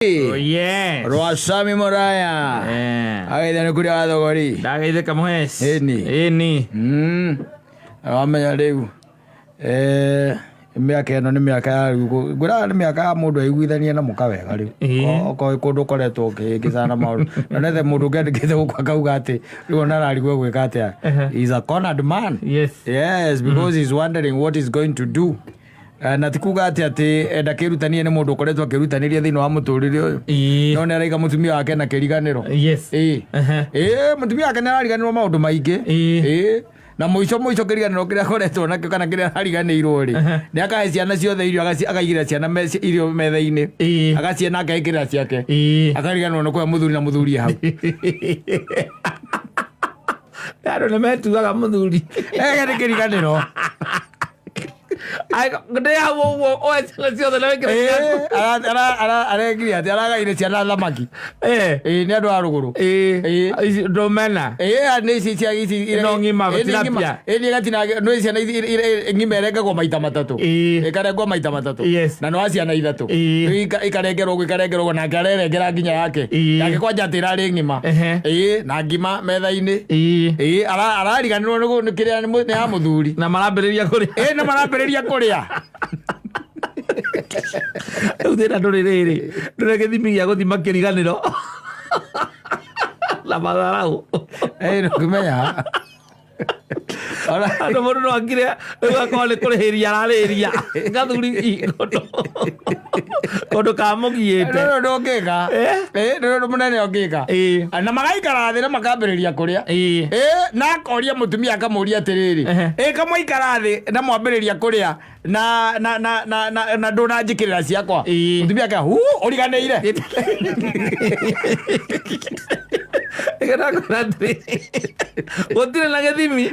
Oh, yes. Rwacami Muraya. Eh. Ageithia nĩ kũrĩa wa thogori. Ndageithĩka mũhes. Ĩni. Ĩni. Wamenya rĩu mĩaka ĩno nĩ mĩaka ya rĩu ngwĩraga nĩ mĩaka ya mũndũ aiguithanie na mũka wega rĩu. Ĩĩ. Okorwo kũndũ ũkoretwo ũkĩhĩngĩcana na maũndũ. Na nethe mũndũ ũngĩandĩkĩte gũkũ akauga atĩ rĩu ona ararigwo gwĩka atĩa. He's a cornered man. Yes. Yes, because he's wondering what he's going to do. Na ti kuga atĩ atĩ enda kĩrutanie nĩ mũndũ ũkoretwo akĩrutanĩria thĩinĩ wa mũtũrĩre ũyũ. Ĩĩ. No nĩ araiga mũtumia wake na kĩriganĩro. Yes. Ĩĩ. Ehe. Ĩĩ, mũtumia wake nĩ arariganĩrwo maũndũ maingĩ. Ĩĩ. Ĩĩ. Na mũico mũico kĩriganĩro kĩrĩa akoretwo nakĩo kana kĩrĩa arariganĩirwo rĩ, Ehe. nĩ akahe ciana ciothe irio akaigĩrĩra ciana irio metha-inĩ. Ĩĩ. Agacihe na akekĩrĩra ciake. Ĩĩ. Akariganĩrwo nĩ kũhe mũthuri na mũthuri hau. Andũ nĩ metuaga mũthuri. Ĩĩ, nĩ kĩriganĩro. Ndĩ hau ũguo oe ciana ciothe na wĩkĩre Ĩĩ, ciaku. arekire atĩ aragaire ciana thamaki. Eh. Ĩĩ, nĩ andũ a rũgũrũ. Ĩĩ. Ĩĩ. Ici ndũmena. Ĩĩ, nĩ ici cia ici Ĩno ng'ima, Ĩĩ, nĩ tilapia. ng'ima. Ĩĩ, nĩ ĩgatinangio- nĩ ciana ici ng'ima ĩrengagwo maita matatũ. Ĩĩ. Ĩkarengwo maita matatũ. Yes. Na nĩ wa ciana ithatũ. Ĩĩ. Rĩu ikarengerwo ũguo, ikarengerwo ũguo, nake arerengera nginya yake. Ĩĩ. Yake kwanja atĩ ĩrarĩ ng'ima. Ehe. Ĩĩ, na ngima metha-inĩ. Ĩĩ. Ĩĩ, arariganĩrwo nĩ kĩrĩa nĩ ya mũthuri. Na marambĩrĩria kũrĩa. Ĩĩ, na marambĩrĩria kũrĩa. Rĩu thĩna ndũrĩ rĩrĩ. Ndũrĩ gĩthimi gĩa gũthima kĩriganĩro. Na matharaũ. Ĩĩ, ndũngĩmenya. Andũ mũndũ no akire rĩu akorwo nĩ kũrĩhĩria ararĩhĩria gathuri kũndũ kũndũ kamũgiĩte. Ndũrĩ ũndũ ũngĩka. Eh? Ĩĩ, ndũrĩ ũndũ mũnene ũngĩka. Ĩĩ. Na magaikara thĩ na makambĩrĩria kũrĩa. Ĩĩ. Ĩĩ, na akoria mũtumia akamũria atĩrĩrĩ. Ehe. Ĩĩ, kamwaikara thĩ na mwambĩrĩria kũrĩa na na na na na na ndũnanjĩkĩrĩra ciakwa. Ĩĩ. Mũtumia aka hu ũriganĩire. Nĩgetha ngwĩra atĩrĩrĩ, gũtirĩ na gĩthimi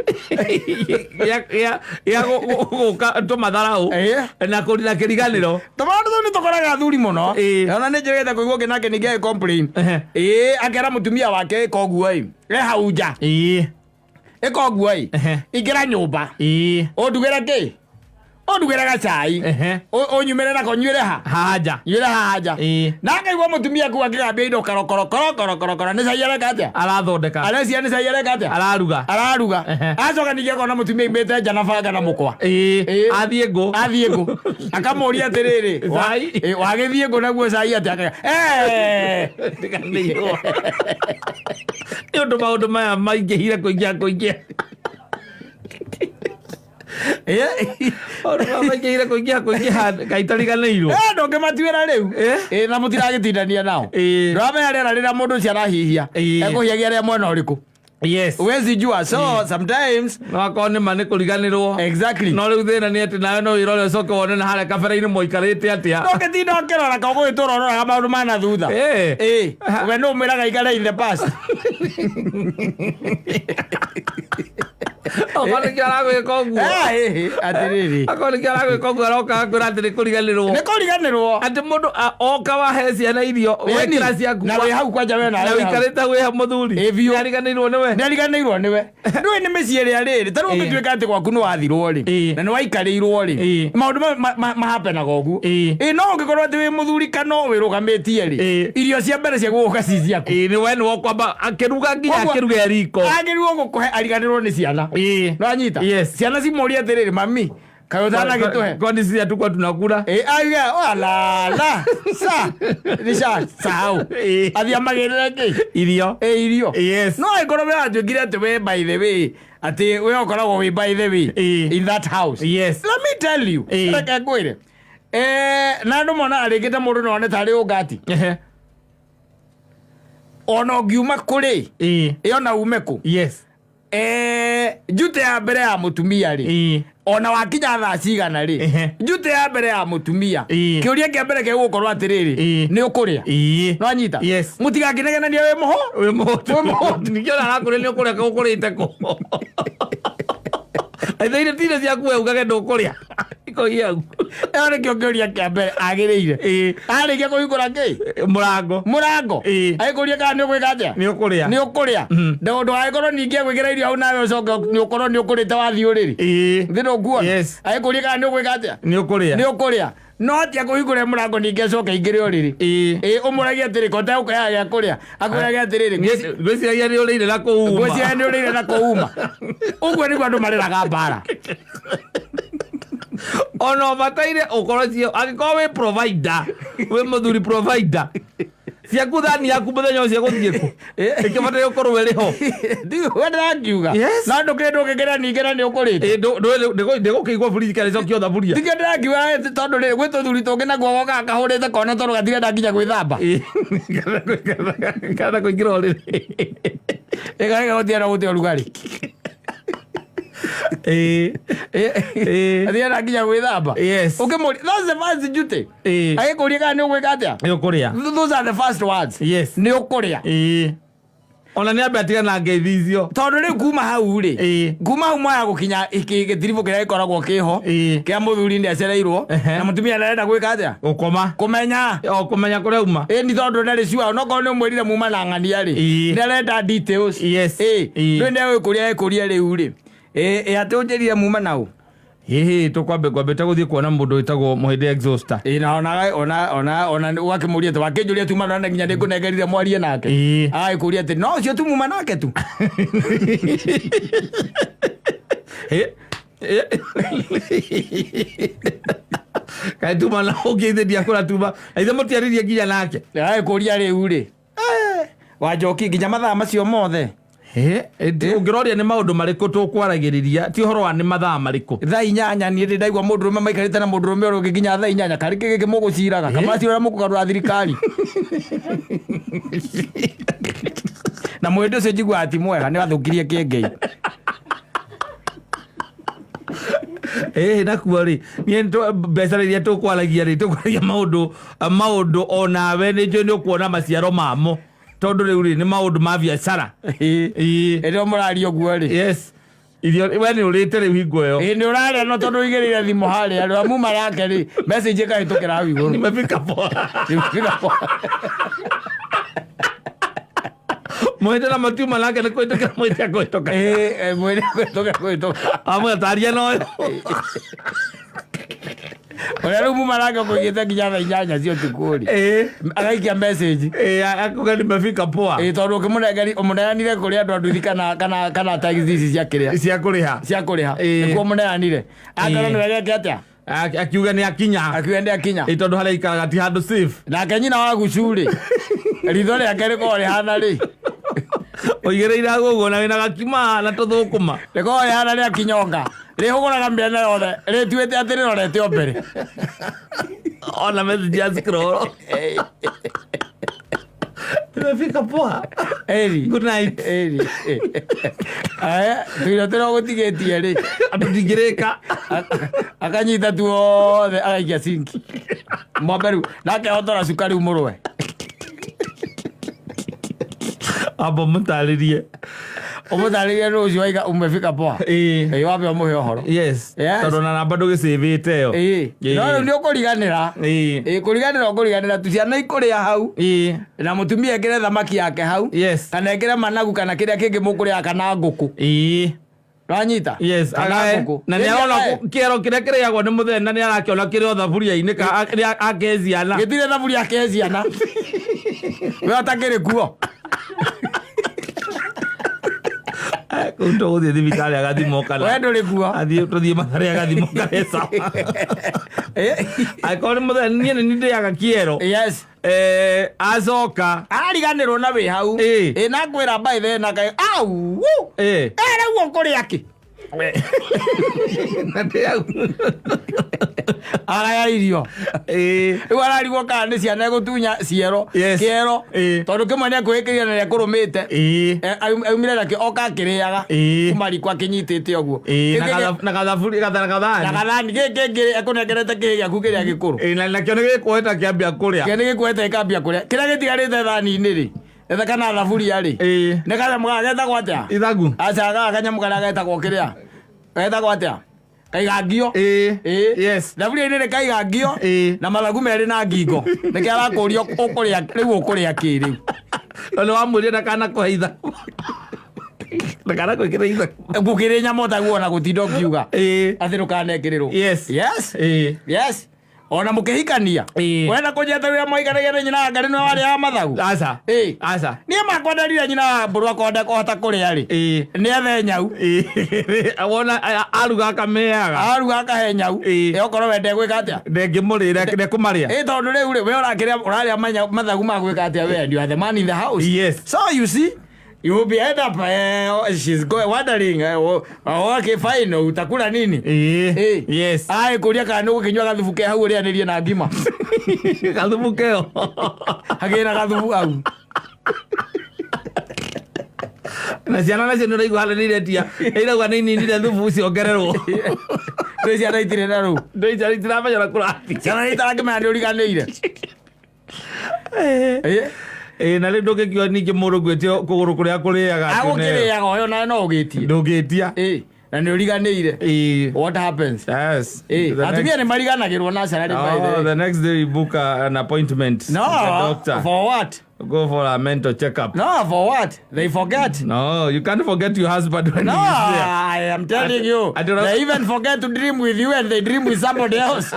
gĩa gũka tũmatharaũ Ĩĩ. na kũrina kĩriganĩro. Tũmaũndũ tũu nĩ tũkoraga athuri mũno. Ĩĩ. Ona nĩ njĩrĩgĩte kũigua ũngĩ nake ningĩ agĩ complain. Ehe. Ĩĩ, akera mũtumia wake ĩka ũguo ĩ. E hau nja. Ĩĩ. Ĩka ũguo ĩ. Ehe. Ingĩra nyũmba. Ĩĩ. Ũndugĩre kĩ? Ũndugĩre gacai. Ehe. Ũnyumĩre nako nyuĩre ha? Haha nja. Nyuĩre haha nja. Ĩĩ. Na akaigua mũtumia kuu akĩgambia indo korokoro korokoro korokoro nĩ cai areka atĩa? Arathondeka. Arecia nĩ cai areka atĩa? Araruga. Araruga. Ehe. Acoka ningĩ akona mũtumia aimĩte nja na banga na mũkwa. Ĩĩ. Ĩĩ. Athiĩ ngũ. Athiĩ ngũ. Akamũria atĩrĩrĩ, Cai. Ĩĩ, wagĩthiĩ ngũ naguo cai atĩa? Akauga, "Eh." Ndiganĩirwo. Nĩ ũndũ maũndũ maya maingĩhire kũingĩha kũingĩha. Ĩĩ. Maũndũ maya maingĩhire kũingĩha kũingĩha Ngai tariganĩirwo. Eh, ndũngĩmatuĩra rĩu. Eh? Ĩĩ, na mũtiragĩtindania nao. Ĩĩ. Ndũramenya rĩera rĩrĩa mũndũ ũcio arahihia. Ĩĩ. Ekũhihagia rĩa mwena ũrĩkũ. Yes. Huwezi jua. So sometimes No akorwo nĩ ma nĩ kũriganĩrwo. Exactly. No rĩu thĩna nĩ atĩ nawe no wĩrore ũcoke wone na harĩa kabere-inĩ mũikarĩte atĩa. Ndũngĩtinda ũkĩrora ka ũgũgĩtũra ũroraga maũndũ ma na thutha. Ĩĩ. Ĩĩ. We nũ ũmwĩraga ikare in the past. Okorwo nĩkĩo aragwĩka ũguo. Eh, ĩĩ, atĩrĩrĩ. Okorwo nĩkĩo aragwĩka ũguo aroka akwĩra atĩ nĩ kũriganĩrwo. Nĩ kũriganĩrwo. Atĩ mũndũ oka wahe ciana irio wekĩra ciaku. Na wĩ hau kwanja we Na nawe wĩ hau. ũikarĩte wĩ hau mũthuri. Ĩĩ, biũ. Nĩariganĩirwo nĩwe. Nĩ ariganĩirwo nĩwe. Ndũĩ nĩ mĩciĩ ĩrĩa rĩrĩ ta rĩu Ĩĩ. ũngĩtuĩka atĩ gwaku nĩ wathirwo rĩ Ĩĩ. na nĩ waikarĩirwo rĩ Ĩĩ. maũndũ mahapenaga ũguo. Ĩĩ. Ĩĩ, no ũngĩkorwo atĩ wĩ mũthuri kana wĩrũgamĩtie rĩ Ĩĩ. irio cia mbere cia gũgũka ci ciaku. Ĩĩ, nĩ we nĩwe ũkwamba akĩruga nginya Koguo- akĩruge riko. Agĩrĩirwo gũkũhe ariganĩrwo nĩ ciana. Ĩĩ. Nĩwanyita? Yes. Ciana cimũrie atĩrĩrĩ mami kaĩ ũtanagĩtũhe? Kwani sisi hatukuwa tunakula? Ĩĩ, auge walala sa nisha sahau. Ĩĩ. Athiĩ amagĩrĩre kĩ? Irio. Ĩ irio. Yes. No angĩkorwo we watuĩkire atĩ we by the way atĩ we ũkoragwo wĩ by the way Ĩĩ. in that house. Yes. Let me tell you. Ĩĩ. Reke ngwĩre. Na andũ monaga rĩngĩ ta mũndũ no one tarĩ ũngati. Ehe. Ona ũngiuma kũrĩ Ĩĩ. ĩ ona ume kũ. Yes. Njute ya mbere ya mũtumia rĩ Ĩĩ. ona wakinya thaa cigana rĩ Ehe. njute ya mbere ya mũtumia Ĩĩ. kĩũria kĩa mbere gĩgũkorwo atĩrĩrĩ Ĩĩ. nĩ ũkũrĩa Ĩĩ. nĩwanyita Yes. mũtigakĩnegenania wĩ mũho Wĩ mũhũtu. Wĩ mũhũtu. Ningĩ ona arakũria nĩ ũkũrĩa ũkũrĩte kũ. Aitha irio ti irio ciaku we ugage ndũkũrĩa. Ikoiye hau. Ĩyo nĩkĩo kĩũria kĩa mbere agĩrĩire. Ĩĩ. Arĩkia kũhingũra kĩ? Mũrango. Mũrango. Ĩĩ. Agĩkũria kana nĩ ũgwĩka atĩa? Nĩ ũkũrĩa. Nĩ ũkũrĩa. Ndũgagĩkorwo ningĩ agwĩkĩra irio hau nawe ũcoke nĩ ũkorwo nĩ ũkũrĩte wathiĩ ũrĩrĩ. Ĩĩ. Thĩ ndũkuona. Yes. Agĩkũria kana nĩ ũgwĩka atĩa? Nĩ ũkũrĩa. Nĩ ũkũrĩa. No atia kũhingũra mũrango ningĩ acoke aingĩre ũrĩrĩ. Ĩĩ. Ĩ ũmũragie atĩrĩ ko ũtegũkũheaga gĩa kũrĩa, akwĩrage atĩrĩrĩ, Ngwĩciragia nĩ ũrĩire na kũu uma. Ngwĩciria nĩ ũrĩire na kũu uma. Ũguo nĩguo andũ marĩraga mbara. Ona ũbataire ũkorwo cio angĩkorwo wĩ provider, wĩ mũthuri provider, ciaku thani yaku mũthenya ũcio gũthiĩ kũ? Ĩkĩbataire gũkorwo ĩrĩ ho. Ndiũĩ ndĩrakiuga. Yes. No ndũkĩrĩ ndũngĩkĩra ningĩ na nĩ ũkũrĩte. Ĩ, ndĩgũkĩigwo buriji kana ĩcokio thaburia. Tikĩo ndĩrakiuga ĩ, tondũ rĩrĩ gwĩ tũthuri tũngĩ naguo gokaga kahũrĩte kona tondũ gatirenda nginya gwĩthamba. Ĩ, kana kũingĩra ũrĩrĩ. Ĩkarega gũtirenda gũte ũrugarĩ. Ĩ. Ĩ. Gatirenda nginya gwĩthamba. Yes. Ũkĩmũria, that's the first duty. Ĩ. Agĩkũria kana nĩ ũgwĩka atĩa? Nĩ ũkũrĩa. Those are the first words. Yes. Nĩ ũkũrĩa. Ĩ. Ona nĩ ambe atigane na ngeithi icio. Tondũ rĩu kuma hau rĩ, Ĩ. kuma hau mwaya gũkinya gĩtiribũ kĩrĩa gĩkoragwo kĩho Ĩ. kĩa mũthuri nĩ acereirwo Ehe. na mũtumia ndarenda gwĩka atĩa? Gũkoma. Kũmenya. O kũmenya kũrĩa uma. Ĩ ni tondũ ndarĩ sure onokorwo nĩ ũmwĩrire muma na ng'ania rĩ, Ĩ. nĩ arenda details. Yes. Ĩ. Ĩ. Rĩu nĩ egũkũria ekũria rĩu rĩ. Ĩ ĩ atĩ ũnjĩrire muma na ũ? Hihi tũkwambe kwambĩte gũthiĩ kuona mũndũ wĩtagwo Mũhĩndĩ Exhauster. Ĩ na ona ona ona ona ũgakĩmũria atĩ wakĩnjũria tuma na nginya nĩngũnengerire mwarie nake. Ĩ. Agagĩkũria atĩ no ũcio tu muma nake tu. Ĩ. Ĩ. Kaĩ tuma na ũngĩ ithe ndiakũra tuma. Na ithe mũtiaririe nginya nake. Agagĩkũria rĩu rĩ. Wanjoki nginya mathaa macio mothe. Ĩ, ũngĩroria nĩ maũndũ marĩkũ tũkwaragĩrĩria ti ũhoro wa nĩ mathaa marĩkũ. Thaa 8 niĩ ndĩ ndaigua mũndũrũme maikarĩte na mũndũrũme ũrĩa ũngĩ nginya thaa 8 karĩ kĩ gĩkĩ mũgũciraga kamacira ũrĩa mũkũgarũra thirikari. Na mũhĩndĩ ũcio njiguaga ti mwega nĩ wathũkirie kĩengei. Ĩ nakuo rĩ niĩ mbeca rĩrĩa tũkwaragia rĩ tũkwaragia maũndũ maũndũ onawe nĩ njũĩ nĩ ũkuona maciaro mamo tondũ rĩu rĩ nĩ maũndũ ma biacara. Ĩ Ĩ. ĩrĩa mũraria ũguo rĩ. Yes. Irio we nĩ ũrĩte rĩu hingo ĩyo. Ĩ nĩ ũrarĩa no tondũ ũigĩrĩire thimũ harĩa rĩ muma yake rĩ message ĩkahĩtũkĩra hau igũrũ. Nimefika poa. Nimefika poa. Mũhĩndĩ na matiuma nake nĩ kũhĩtũkĩra mũhĩndĩ akũhĩtũka. Ĩ mwĩrĩ kũhĩtũka kũhĩtũka. Amwe taria noyo. Ũrĩa rĩu muma nake ũkũigĩte nginya thaa 8 cia ũtukũ rĩ. Ĩ. Agaikia message. Ĩ akuga nimefika poa. Ĩ tondũ ũkĩmũnengeri ũmũneanire kũrĩ andũ a nduthi kana kana kana taxi ici cia kĩrĩa Cia kũrĩha. cia kũrĩha Ĩ. nĩkuo mũneanire akorwo Ĩ. nĩwe geke atĩa Akiuga nĩ akinya. akiuga nĩ akinya Ĩ tondũ harĩa aikaraga ti handũ safe. Nake nyina wa gucu rĩ ritho rĩake rĩkoragwo rĩhana rĩ Ũigĩrĩire hau ũguo na wĩna gakima na tũthũkũma. Rĩkoragwo rĩhana rĩa kinyonga rĩhũgũraga mĩena yothe rĩtuĩte atĩ rĩrorete o mbere. Ona message ya scroll. Nimefika poa. Ĩri. Good night. Ĩri. Aya tũirio tũrĩa ũgũtigĩtie rĩ Andũ ndingĩrĩka. Akanyita tuothe agaikia sinki mwambe rĩu nake hotora cuka rĩu mũrũe. Amba mũtarĩrie. Ũmũtarĩrie nũ ũcio waiga umefika poa. Ĩ. Ĩ wambe ũmũhe ũhoro. Yes. Yes. Tondũ na namba ndũgĩcĩvĩte ĩyo. Ĩ. No rĩu nĩ ũkũriganĩra. Ĩ. Ĩ kũriganĩra ũkũriganĩra tu ciana ikũrĩa hau Ĩ. na mũtumia ekĩre thamaki yake hau Yes. kana ekĩre managu kana kĩrĩa kĩngĩ mũkũrĩaga kana ngũkũ. Ĩ. Wanyita? Yes, Kana agae. ngũkũ. Na nĩ arona Agae. kĩero kĩrĩa kĩrĩagwo nĩ mũthenya nĩ arakĩona kĩrĩ o thaburia-inĩ ka ake ciana. Gĩtirĩ thaburia ake ciana. We ũtakĩrĩ kuo. Kũu tũgũthiĩ thibitarĩ agathimwo kana. We ndũrĩ kuo. Athiĩ tũthiĩ Mathare agathimwo kana sawa. Ĩ. Angĩkorwo nĩ mũthenya niĩ nĩ ndĩaga kĩero. Yes. Acoka. Ariganĩrwo na wĩ hau. Ĩ. Ĩ na ngwĩra by then aka au. Ĩ. Rĩu ũkũrĩa kĩ? Na ndĩaga. Agaya irio. Ĩ. Rĩu ararigwo kana nĩ ciana egũtunya ciero. Yes. Kĩero. Ĩ. Tondũ kĩmwe nĩ ekwĩĩkĩrire na nĩ ekũrũmĩte. Ĩ. Aumire nakĩo oka akĩrĩaga. Ĩ. Kuma riko akĩnyitĩte ũguo. Ĩ, na Gĩkĩ- na gathaburi na na gathani. gathani gĩkĩ kĩngĩ ekũnengerete kĩĩ gĩaku kĩrĩa gĩkũrũ. Ĩ, na nakĩo nĩ gĩkuoheta kĩambia kũrĩa. Kĩrĩa nĩ gĩkuohete gĩkambia kũrĩa. Kĩrĩa gĩtigarĩte thani-inĩ rĩ etha kana thaburia rĩ Ĩ. nĩ kanyamũ gaka getagwo atĩa? Ithagu. Aca gaka kanyamũ karĩa getagwo kĩrĩa getagwo atĩa? Kaigangio. Ĩ. Ĩ. Yes. Thaburia-inĩ nĩ kaigangio Ĩ. na mathagu merĩ na ngingo nĩkĩo arakũria ũkũrĩa rĩu ũkũrĩa kĩ rĩu. No nĩ wamwĩrire ndakanakũhe ithagu. Ndakanakwĩkĩre ithagu. Gũkĩrĩ nyama ũtaguo na gũtinda ũkiuga Ĩ. atĩ ndũkanekĩrĩrwo. Yes. Yes. Ĩ. Yes. Ona mũkĩhikania. Ĩĩ. Wena kũnjeterera mwaikaragia na nyina wa Ngarĩ nĩwe warĩaga mathagu. Aca. Ĩĩ. Aca. Niĩ makwa nderire nyina wa mbũrũ akorwo ndekũhota kũrĩa rĩ. Ĩĩ. Nĩ ethe nyau. Ĩĩ. Wona aruga akameaga. Aruga akahe nyau. Ĩĩ. Ĩ okorwo we ndegwĩka atĩa? Ndengĩmũrĩra ndekũmarĩa. Ĩ tondũ rĩu rĩ we ũrakĩrĩa ũrarĩa mathagu ma gwĩka atĩa we and you are the man in the house. Yes. So you see you will be end up she's going wondering oh, okay fine utakula nini? Ĩĩ. Ĩĩ. Yes. Aĩ kũria kana nĩ ũgũkĩnyua gathubu ke hau ũrĩanĩrie na ngima. Gathubu keo. Hagĩra gathubu hau. Na ciana nacio nĩ ũraigua harĩa nĩ iretia. Irauga nĩ ininire thubu ciongererwo. Rĩu ciana itirĩ na rũu. Ndĩ itiramenya ũrĩa kũrathiĩ. Ciana nĩ itarakĩmenya nĩ ũriganĩire. Ĩĩ. Ĩĩ na rĩu ndũngĩkiuga ningĩ mũndũ ngwĩtie kũgũrũ kũrĩa kũrĩaga atĩ ũneo. Agũkĩrĩaga ũyũ nawe no ũgĩtie. Ndũngĩtia. Ĩĩ. Na nĩ ũriganĩire. Ĩĩ. What happens? Yes. Ĩĩ. The Atumia nĩ mariganagĩrwo naturally by the Oh, way. the next day we book an appointment No, with the doctor. for what? Go for a mental checkup. No, for what? They forget. No, you can't forget your husband when No, he is there. I am telling you. I don't know. They even forget to dream with you and they dream with somebody else.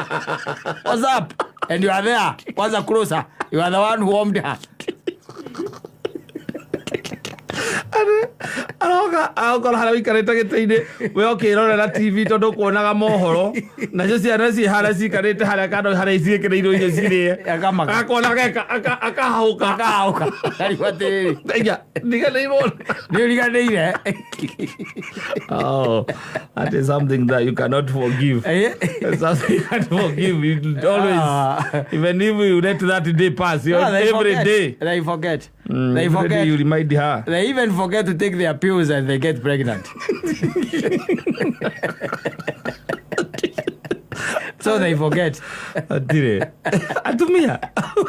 What's up? And you are there. Kwanza closer. You are the one who warmed her. Aroka agokora harĩa ũikarĩte gĩtĩ-inĩ we ũkĩrorera TV tondũ kuonaga mohoro nacio ciana ciĩ harĩa cikarĩte harĩa kando harĩa ciĩkĩrĩirwo irio cirĩe Akamaka. akona geka akahũka Akahauka. Akarigwo atĩrĩrĩ. Ndia, ndiganĩirwo. Nĩ ũriganĩire. Oh, that is something that you cannot forgive. Eh? It's something you can't forgive. You always, Ah. even if you let that day pass, you No, they every forget. day, They forget. They every day forget. you remind her. They even forget to take their pills and they get pregnant. So they forget. Atire. Atumia.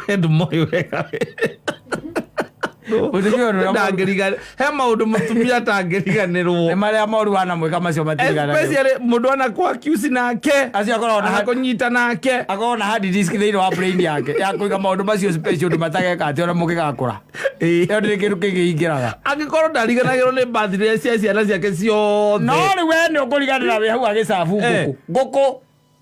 Wendo moyo wega. Mũtumia ũrĩa Ndangĩriganĩrwo. He maũndũ mũtumia atangĩriganĩrwo. Nĩ marĩa moru wanamwĩka macio matiriganagĩrwo. Especially mũndũ anakũ accuse nake. Acio akoragwo na Anakũnyita nake. akoragwo na hard disk thĩinĩ wa brain yake ya kũiga maũndũ macio special ũndũ matageka atĩ ona mũngĩgakũra. Ĩĩ. Ĩyo ndĩrĩ kĩndũ kĩngĩ ingĩraga. Angĩkorwo ndariganagĩrwo nĩ birthday cia ciana ciake ciothe. No rĩu we nĩ ũkũriganĩra wĩ hau agĩcabu Eh. ngũkũ. Ngũkũ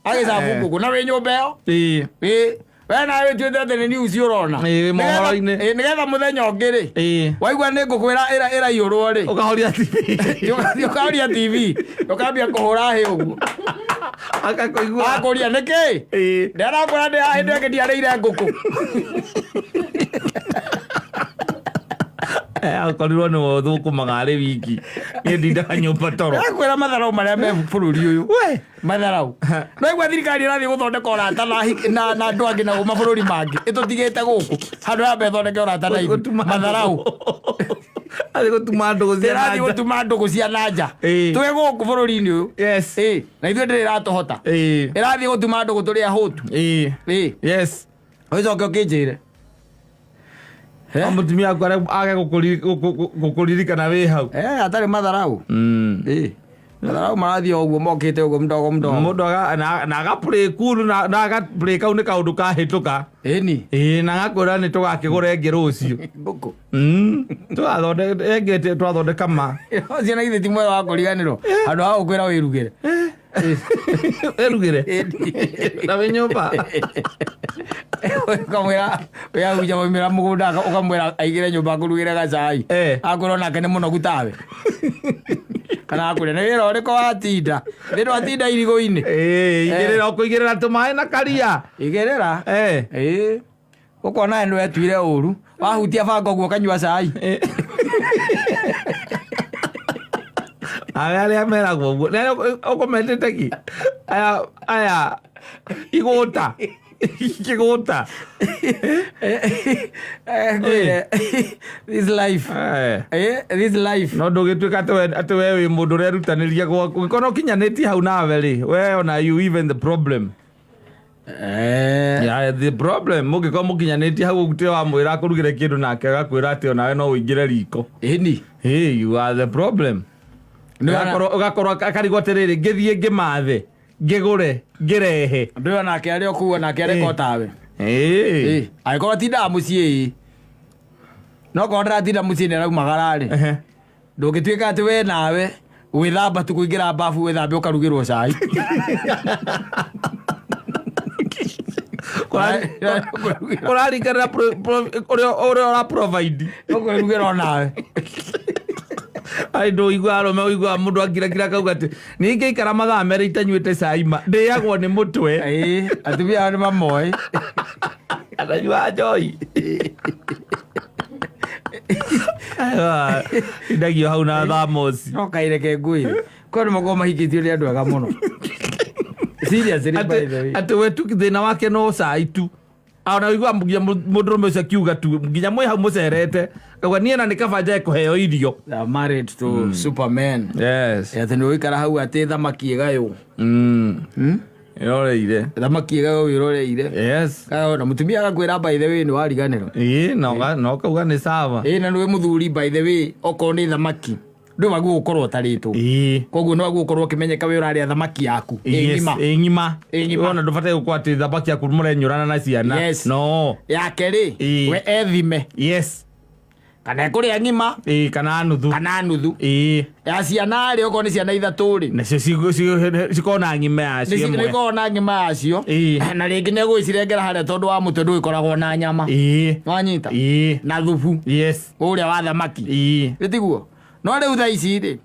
agĩcabu Eh. ngũkũ na wĩ nyũmba ĩyo. Ĩĩ. Ĩĩ. We nawe wĩtuĩte atĩ nĩ news ũrona. Ĩĩ, mohoro-inĩ. Ĩĩ, nĩgetha mũthenya ũngĩ rĩ. Ĩĩ. Waigua nĩ ngũkũ ĩraiyũrwo rĩ. Ũkahoria TV. Ũkahoria TV. Ũkambia kũhũra hĩ ũguo. Akakũigua. Akũria nĩkĩ? Ĩĩ. Ndĩrakwĩra ndĩ hĩndĩ ĩngĩ ndiarĩire ngũkũ. Akorirwo nĩwe ũthũkũmaga arĩ wiki. Niĩ ndindaga nyũmba toro. Ndĩrakwĩra matharau marĩa me bũrũri ũyũ. We. Matharau. No igua thirikari ĩrathiĩ gũthondeka ũrata na andũ angĩ na mabũrũri mangĩ. Ĩtũtigĩte gũkũ. Handũ ya mbe ĩthondeke ũrata na ithuĩ. Gũtuma Matharau. Athiĩ gũtuma ndũgũ cia Ĩrathiĩ nanja. gũtuma ndũgũ cia nanja. Ĩĩ. Twĩ gũkũ bũrũri-inĩ ũyũ. Yes. Ĩĩ. Na ithuĩ ndĩrĩ ĩratũhota. Ĩĩ. Ĩrathiĩ gũtuma ndũgũ tũrĩ ahũtu. Ĩĩ. Ĩĩ. Yes. Ũgĩcoke ũkĩnjĩre. No mũtumia waku age gũkũririkana wĩ hau. Eh, atarĩ matharau. Ĩĩ. Matharau marathiĩ o ũguo mokĩte ũguo mdogo mdogo. Mũndũ na aga play cool na aga play kau nĩ kaũndũ kahĩtũka. Ĩni. Ĩĩ na agakwĩra nĩ tũgakĩgũra ĩngĩ rũciũ. Ngũkũ. Tũgathondeka ĩngĩ twathondeka ma. Ciana githĩ ti mwega wa kũriganĩrwo. Handũ ha gũkwĩra wĩrugĩre. Ĩrugĩre. Na wĩ nyũmba. Ũkamwĩra wĩahunja waumĩra mũgũnda ũkamwĩra aigĩre nyũmba akũrugĩre gacai. Eh. Akwĩra onake nĩ mũnogu tawe. Kana akwĩre nĩ wĩra ũrĩkũ watinda. Thĩ ndwatinda irigũ-inĩ. Ĩĩ igĩrĩra ũkũigĩrĩra tũmaĩ na karia. Igĩrĩra. Eh. Ĩĩ. Ũkona nĩ wetuire ũru. Wahutia banga ũguo ũkanyua cai. Aya arĩa meragwo ũguo. Nĩ arĩa ũkometete ki. Aya aya igũta. Kĩgũta. Ngwĩre, this life. Eh. This life. No ndũgĩtuĩka atĩ we wĩ mũndũ ũrerutanĩria gwaku. Ũngĩkorwo no ũkinyanĩtie hau nawe rĩ, we ona you even the problem. Eh. Yeah, the problem mũngĩkorwo mũkinyanĩtie hau ũguo wamwĩra akũrugĩre kĩndũ nake agakwĩra atĩ onawe no ũingĩre riko. Ĩni. Hey, you are the problem. Ũgakorwo akarigwo atĩrĩrĩ ngĩthiĩ ngĩmathe ngĩgũre ngĩrehe. Ndũyũ onake arĩ o kũu onake areka o tawe. Ĩĩ. Ĩĩ. Angĩkorwo atindaga mũciĩ ĩĩ. No korwo ndaratinda mũciĩ nĩ araumagara rĩ. Ehe. Ndũngĩtuĩka atĩ we nawe gwĩthamba tu kũingĩra bafu wĩthambe ũkarugĩrwo cai. Kũraringana na ũrĩa ũra provide. Ũkwĩrugĩra onawe. Arĩ ndå ũiguaga arũme, ũiguaga mũndũ akirakira kauga atĩ niĩ ingĩikara mathaa 2 itanyuĩte cai ma ndĩagwo nĩ mũtwe. Ĩĩ, atumia ao nĩ mamoĩ. Ananyua njoi. Indagio hau na thamosi. No kaireke ngwĩre, kwĩ andũ makoragwo mahikĩtio nĩ andũ ega mũno. Seriously, by the way. Atĩ we tu thĩna wake no cai tu. Ona ũiguaga nginya mũndũrũme ũcio akiuga tu nginya mwĩ hau mũcerete kauga niĩ na nĩ kaba njae kũheo irio. They are married to superman. Yes. Atĩ nĩ ũikara hau atĩ thamaki ĩgaywo. Ĩroreire. Thamaki ĩgaywo wĩroreire. Yes. Na mũtumia agakwĩra, by the way, nĩ wariganĩrwo. Ĩĩ, na ũkauga nĩ sawa. Ĩĩ, na nĩwe mũthuri, by the way, okorwo nĩ thamaki ndũ waguo gũkorwo ũtarĩtwo. Koguo nĩ waguo gũkorwo ũkĩmenyeka we ũrarĩa thamaki yaku ĩ Yes, ng'ima. ĩ ng'ima. Ĩ ng'ima. Ona ndũbataire gũkorwo atĩ thamaki yaku mũrenyũrana na ciana. Yes. No. Yake rĩ, we ethime kana ekũrĩa ng'ima Ĩĩ, kana nuthu. kana nuthu. Ĩĩ. Ya ciana rĩ, okorwo nĩ ciana 3 rĩ, Nacio cikorwo na ng'ima yacio ĩmwe. nĩikoragwo na ng'ima yacio. Na rĩngĩ nĩ egũgĩcirengera harĩa tondũ wa mũtwe ndũgĩkoragwo na nyama. Wanyita? Na thubu ũrĩa wa thamaki. Gĩtiguo? No rĩu thaa ici rĩ,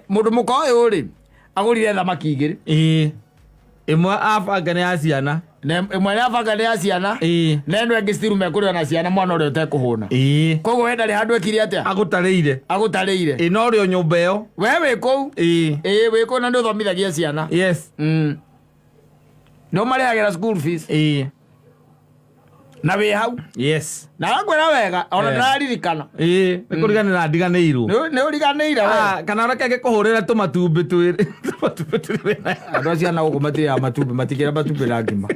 mũndũ mũka ũyũ rĩ, agũrire thamaki 2. Ĩĩ. Ĩmwe abanga nĩ ya ciana. Na ĩmwe nĩ abanga nĩ ya ciana. Na ĩno ĩngĩ still mekũrĩa na ciana mwana ũrĩa ũtekũhũna. Koguo we ndarĩ handũ ekire atĩa? Agũtarĩire. Agũtarĩire. Ĩĩ, no ũrĩ o nyũmba ĩyo. We wĩ kũu? Ĩĩ, wĩ kũu na nĩ ũthomithagia ciana. Nĩ ũmarĩhagĩra school fees. Na wĩ hau. Na ngakwĩra wega, ona ndĩraririkana. Ĩĩ, nĩ kũriganĩra ndiganĩirwo. Nĩ ũriganĩire we. Kana reke ngĩkũhũrĩre tũmatumbĩ twĩrĩ. Tũmatumbĩ twĩrĩ wĩna. Andũ acio ana gũkũ matirĩaga matumbĩ, matikĩra matumbĩ na ngima.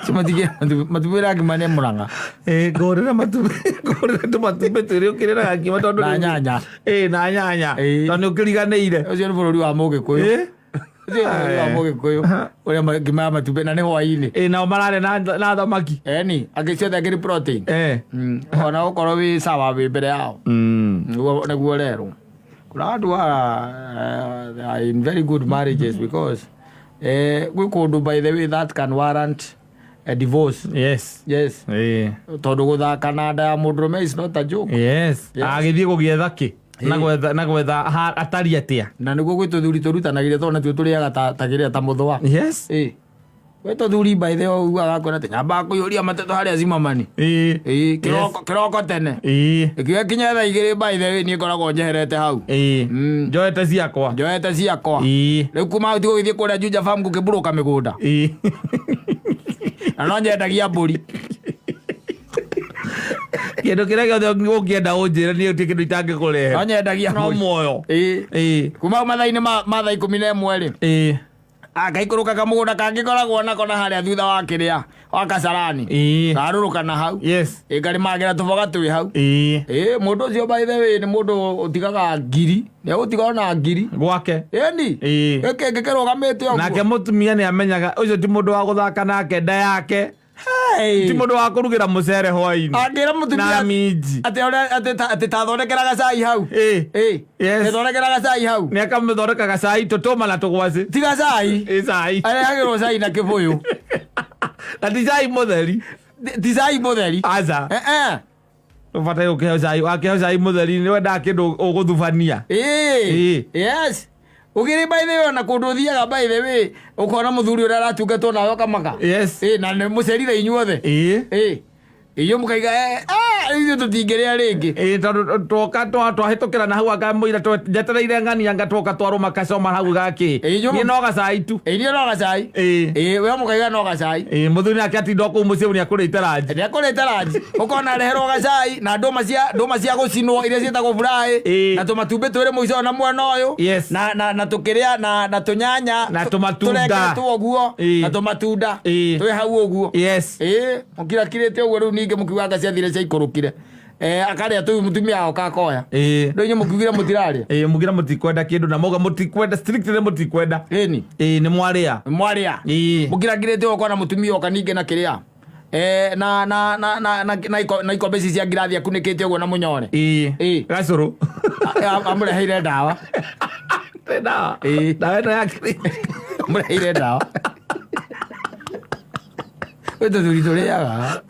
Acio matikĩra matumbĩ na ngima nĩ mũrang'a. Ĩĩ, ngũhũrĩre matumbĩ, ngũhũrĩre tũmatumbĩ twĩrĩ ũkĩrĩraga ngima tondũ Na rĩu- nyanya. Ĩĩ, na nyanya. Ĩĩ. Tondũ nĩ ũkĩriganĩire. Ũcio nĩ bũrũri wa Mũgĩkũyũ. Ĩĩ. Ũcio nĩ bũrũri wa Mũgĩkũyũ. Ũrĩa ngima ya matumbĩ na nĩ hwaĩ-inĩ. Ĩĩ, nao mararĩa na thamaki. Eni, angĩ ciothe akĩrĩ protein. Ona ũkorwo wĩ sawa wĩ mbere yao. Nĩguo rerwo. Kuna andũ they are in very good marriages because gwĩ kũndũ, by the way, that can warrant a divorce. Yes. Tondũ gũthaka na nda ya mũndũrũme is not a joke. Yes. Yes. Agĩthiĩ gũgĩetha kĩ? Na gwetha, na gwetha atari atĩa? Na nĩguo gwĩ tũthuri tũrutanagĩria tondũ natuo tũrĩaga ta kĩrĩa ta mũthũa. Yes. Ĩĩ. Gwĩ tũthuri, by the way, ugaga kwĩra atĩ nyambaga kũiyũria matetho harĩa cimamani. Ĩĩ. Ĩĩ, kĩroko tene. Ĩkiuga kinya thaa 2, by the way, niĩ ngoragwo njeherete hau. Njoete ciakwa. Njoete ciakwa. Rĩu kuma hau tigũgĩthiĩ kũrĩa Juja Farm gũkĩmburũka mĩgũnda. Na no nyendagia mbũri. Kĩndũ kĩrĩa gĩothe ũngĩenda ũnjĩre, niĩ gũtirĩ kĩndũ itangĩkũrehe. No nyendagia No mbũri. muoyo. Ĩĩ. Kuma hau mathaa-inĩ ma thaa 11 rĩ, akaikũrũka kamũgũnda kangĩ koragwo nako na harĩa thutha wa kĩrĩa wa Kasarani. Karũrũka na hau. Ĩ, ngarĩmagĩra tũboga twĩ hau. Ĩ, mũndũ ũcio, by the way, nĩ mũndũ ũtigaga ngiri, nĩ egũtiga ona ngiri. Gwake. Ĩni. Gĩkĩ kĩrũgamĩte ũguo. Nake mũtumia nĩ amenyaga ũcio ti mũndũ wa gũthaka nake nda yake. Hey. Ti mũndũ wa kũrugĩra mũcere hwaĩ-inĩ. Angĩra mũtumia Na minji. atĩ ũrĩa atĩ tathondekera gacai hau. Ĩĩ. Ĩ. Yes. Ĩthondekera gacai hau. Nĩ akamũthondeka gacai tũtũma na tũgwacĩ. Ti gacai. Ĩ, cai. Arehagĩrwo cai na kĩbũyũ. Na ti cai mũtheri. Ti cai mũtheri. Aca. Eh eh. Ũbataire gũkĩheo cai, wakĩheo cai mũtheri nĩ wendaga kĩndũ ũgũthubania. Ĩĩ. Ĩĩ. Yes. Ũgĩrĩ, by the way, ona kũndũ ũthiaga, by the way, ũkona mũthuri ũrĩa aratungatwo nawe ũkamaka. Yes. Ĩĩ, na nĩ mũcerire inyuothe. Ĩĩ. Ĩĩ. Inyuĩ mũkaiga ithuĩ tũtingĩrĩa rĩngĩ. Ĩĩ, tondũ twoka twahĩtũkĩra na hau anga mũira njetereire ng'ania anga twoka twarũma kacoma hau gakĩ. Ĩĩ, Niĩ no gacai tu. Ĩĩ, inyuĩ no gacai. Ĩĩ. Ĩĩ, we mũkaiga no gacai. Ĩĩ, mũthuri nake atinda o kũu mũciĩ nĩ akũrĩte ranji. Nĩ akũrĩte ranji. Ũkona areherwo gacai na ndũma cia gũcinwo iria ciĩtagwo fry Ĩĩ. na tũmatumbĩ twĩrĩ mũico na mwena ũyũ. Yes. Na tũkĩrĩa na tũnyanya Na tũmatunda. tũrengetwo ũguo Ĩĩ. na tũmatunda Ĩĩ. twĩ hau ũguo. Yes. Ĩĩ, mũkirakirĩte ũguo rĩu ningĩ mũkiuga anga ciathire ciaikũrũkire. Akarĩa tũu mũtumia oka akoya. Ĩĩ. Rĩu inyuĩ mũkiugire mũtirarĩa. Ĩĩ, mugira mũtikwenda kĩndũ na mauga mũtikwenda, strictly mũtikwenda. Ĩni. Ĩĩ, nĩ mwarĩa. Mwarĩa. Ĩĩ. Mũkirakirĩte ũguo ũkona mũtumia oka ningĩ na kĩrĩa na na na na na na na ikombe ici cia ngirathi akunĩkĩte ũguo na mũnyore. Ĩĩ. Ĩĩ. Gacũrũ. Amũreheire ndawa. Ndawa. Ĩĩ. Ndawa ĩno yakĩrĩ. Mũreheire ndawa. Gwĩ tũthuri tũrĩaga.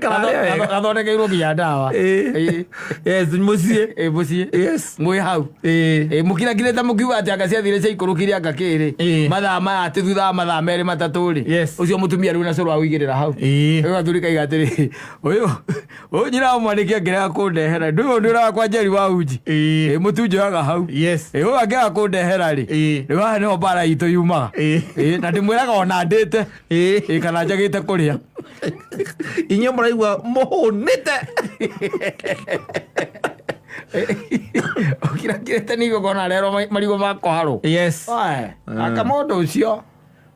Kararĩa wega. Gathondekeirwo nginya ndawa. Ĩĩ. Ĩĩ. Yes, mũciĩ. Ĩĩ, mũciĩ. Yes. Mwĩ hau. Ĩĩ. Ĩĩ, mũkirakirĩte mũkiuga atĩ anga ciathire ciaikũrũkire anga kĩrĩ Ĩĩ. mathaa maya atĩ thutha wa mathaa merĩ matatũ rĩ Yes. ũcio mũtumia rĩu na cũrũ awĩigĩrĩra hau. Ĩĩ. Rĩu gathuri kaiga atĩrĩ, ũyũ ũyũ nyina wa mwanĩki angĩrega kũndehera ndũyũ ndĩ ũraga kwa Njeri wa uji. Ĩĩ. Ĩĩ, mũtunjoyaga hau. Yes. Ĩĩ, ũyũ angĩaga kũndehera rĩ, Ĩĩ. rĩu haha nĩho mbara itũ yumaga. Ĩĩ. Ĩĩ, na ndĩmwĩraga ona ndĩte. Ĩĩ. Ĩĩ, kana njagĩte kũrĩa. Inyuĩ mũraigua mũhũnĩte. Ũkirakirĩte nĩguo ũkona rero marigũ ma kũharwo. Yes. Oe, aka mũndũ ũcio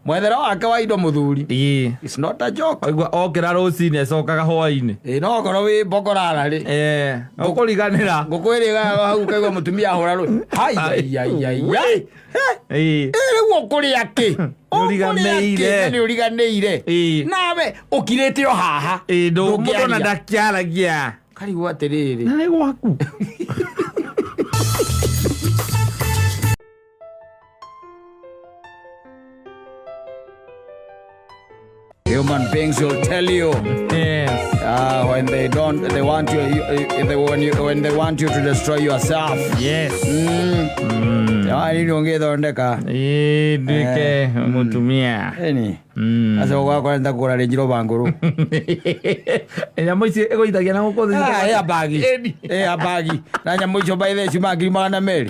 mwethere wake wa indo mũthuri. Ĩĩ. It's not a joke. Waigua okĩra rũcinĩ acokaga hwainĩ. Ĩĩ, no okorwo wĩ mbokorara rĩ, Eh, ũkũriganĩra. ngũkũ ĩrĩgaga hau ũkaigua mũtumia ahũra rũĩ. Hai, ai, ai, ai, ai. Ĩĩ. Ĩ, rĩu ũkũrĩa kĩ? Ũkũrĩa kĩ? Nĩũriganĩire. Na nĩũriganĩire. Ĩĩ. Nawe ũkirĩte o haha. Ĩĩ, mũndũ ona Ndũngĩaria. ndakĩaragia. Karigwo atĩrĩrĩ. Na nĩ gwaku. Human beings will tell you Yes. when they don't, they want you, you they, when, you, when they want you to destroy yourself. Yes. Jamani, nini ũngĩthondeka? Ĩĩ, nduĩke mũtumia. Ĩni. Aca ũgakora nĩtakũgũra Range Rover ngũrũ. Nyamũ ici ĩgũithagia na gũkũ thĩ. Ah, ĩ bagi. Ĩni. Ĩ bagi. Na nyamũ icio by the way ciumaga 200,000.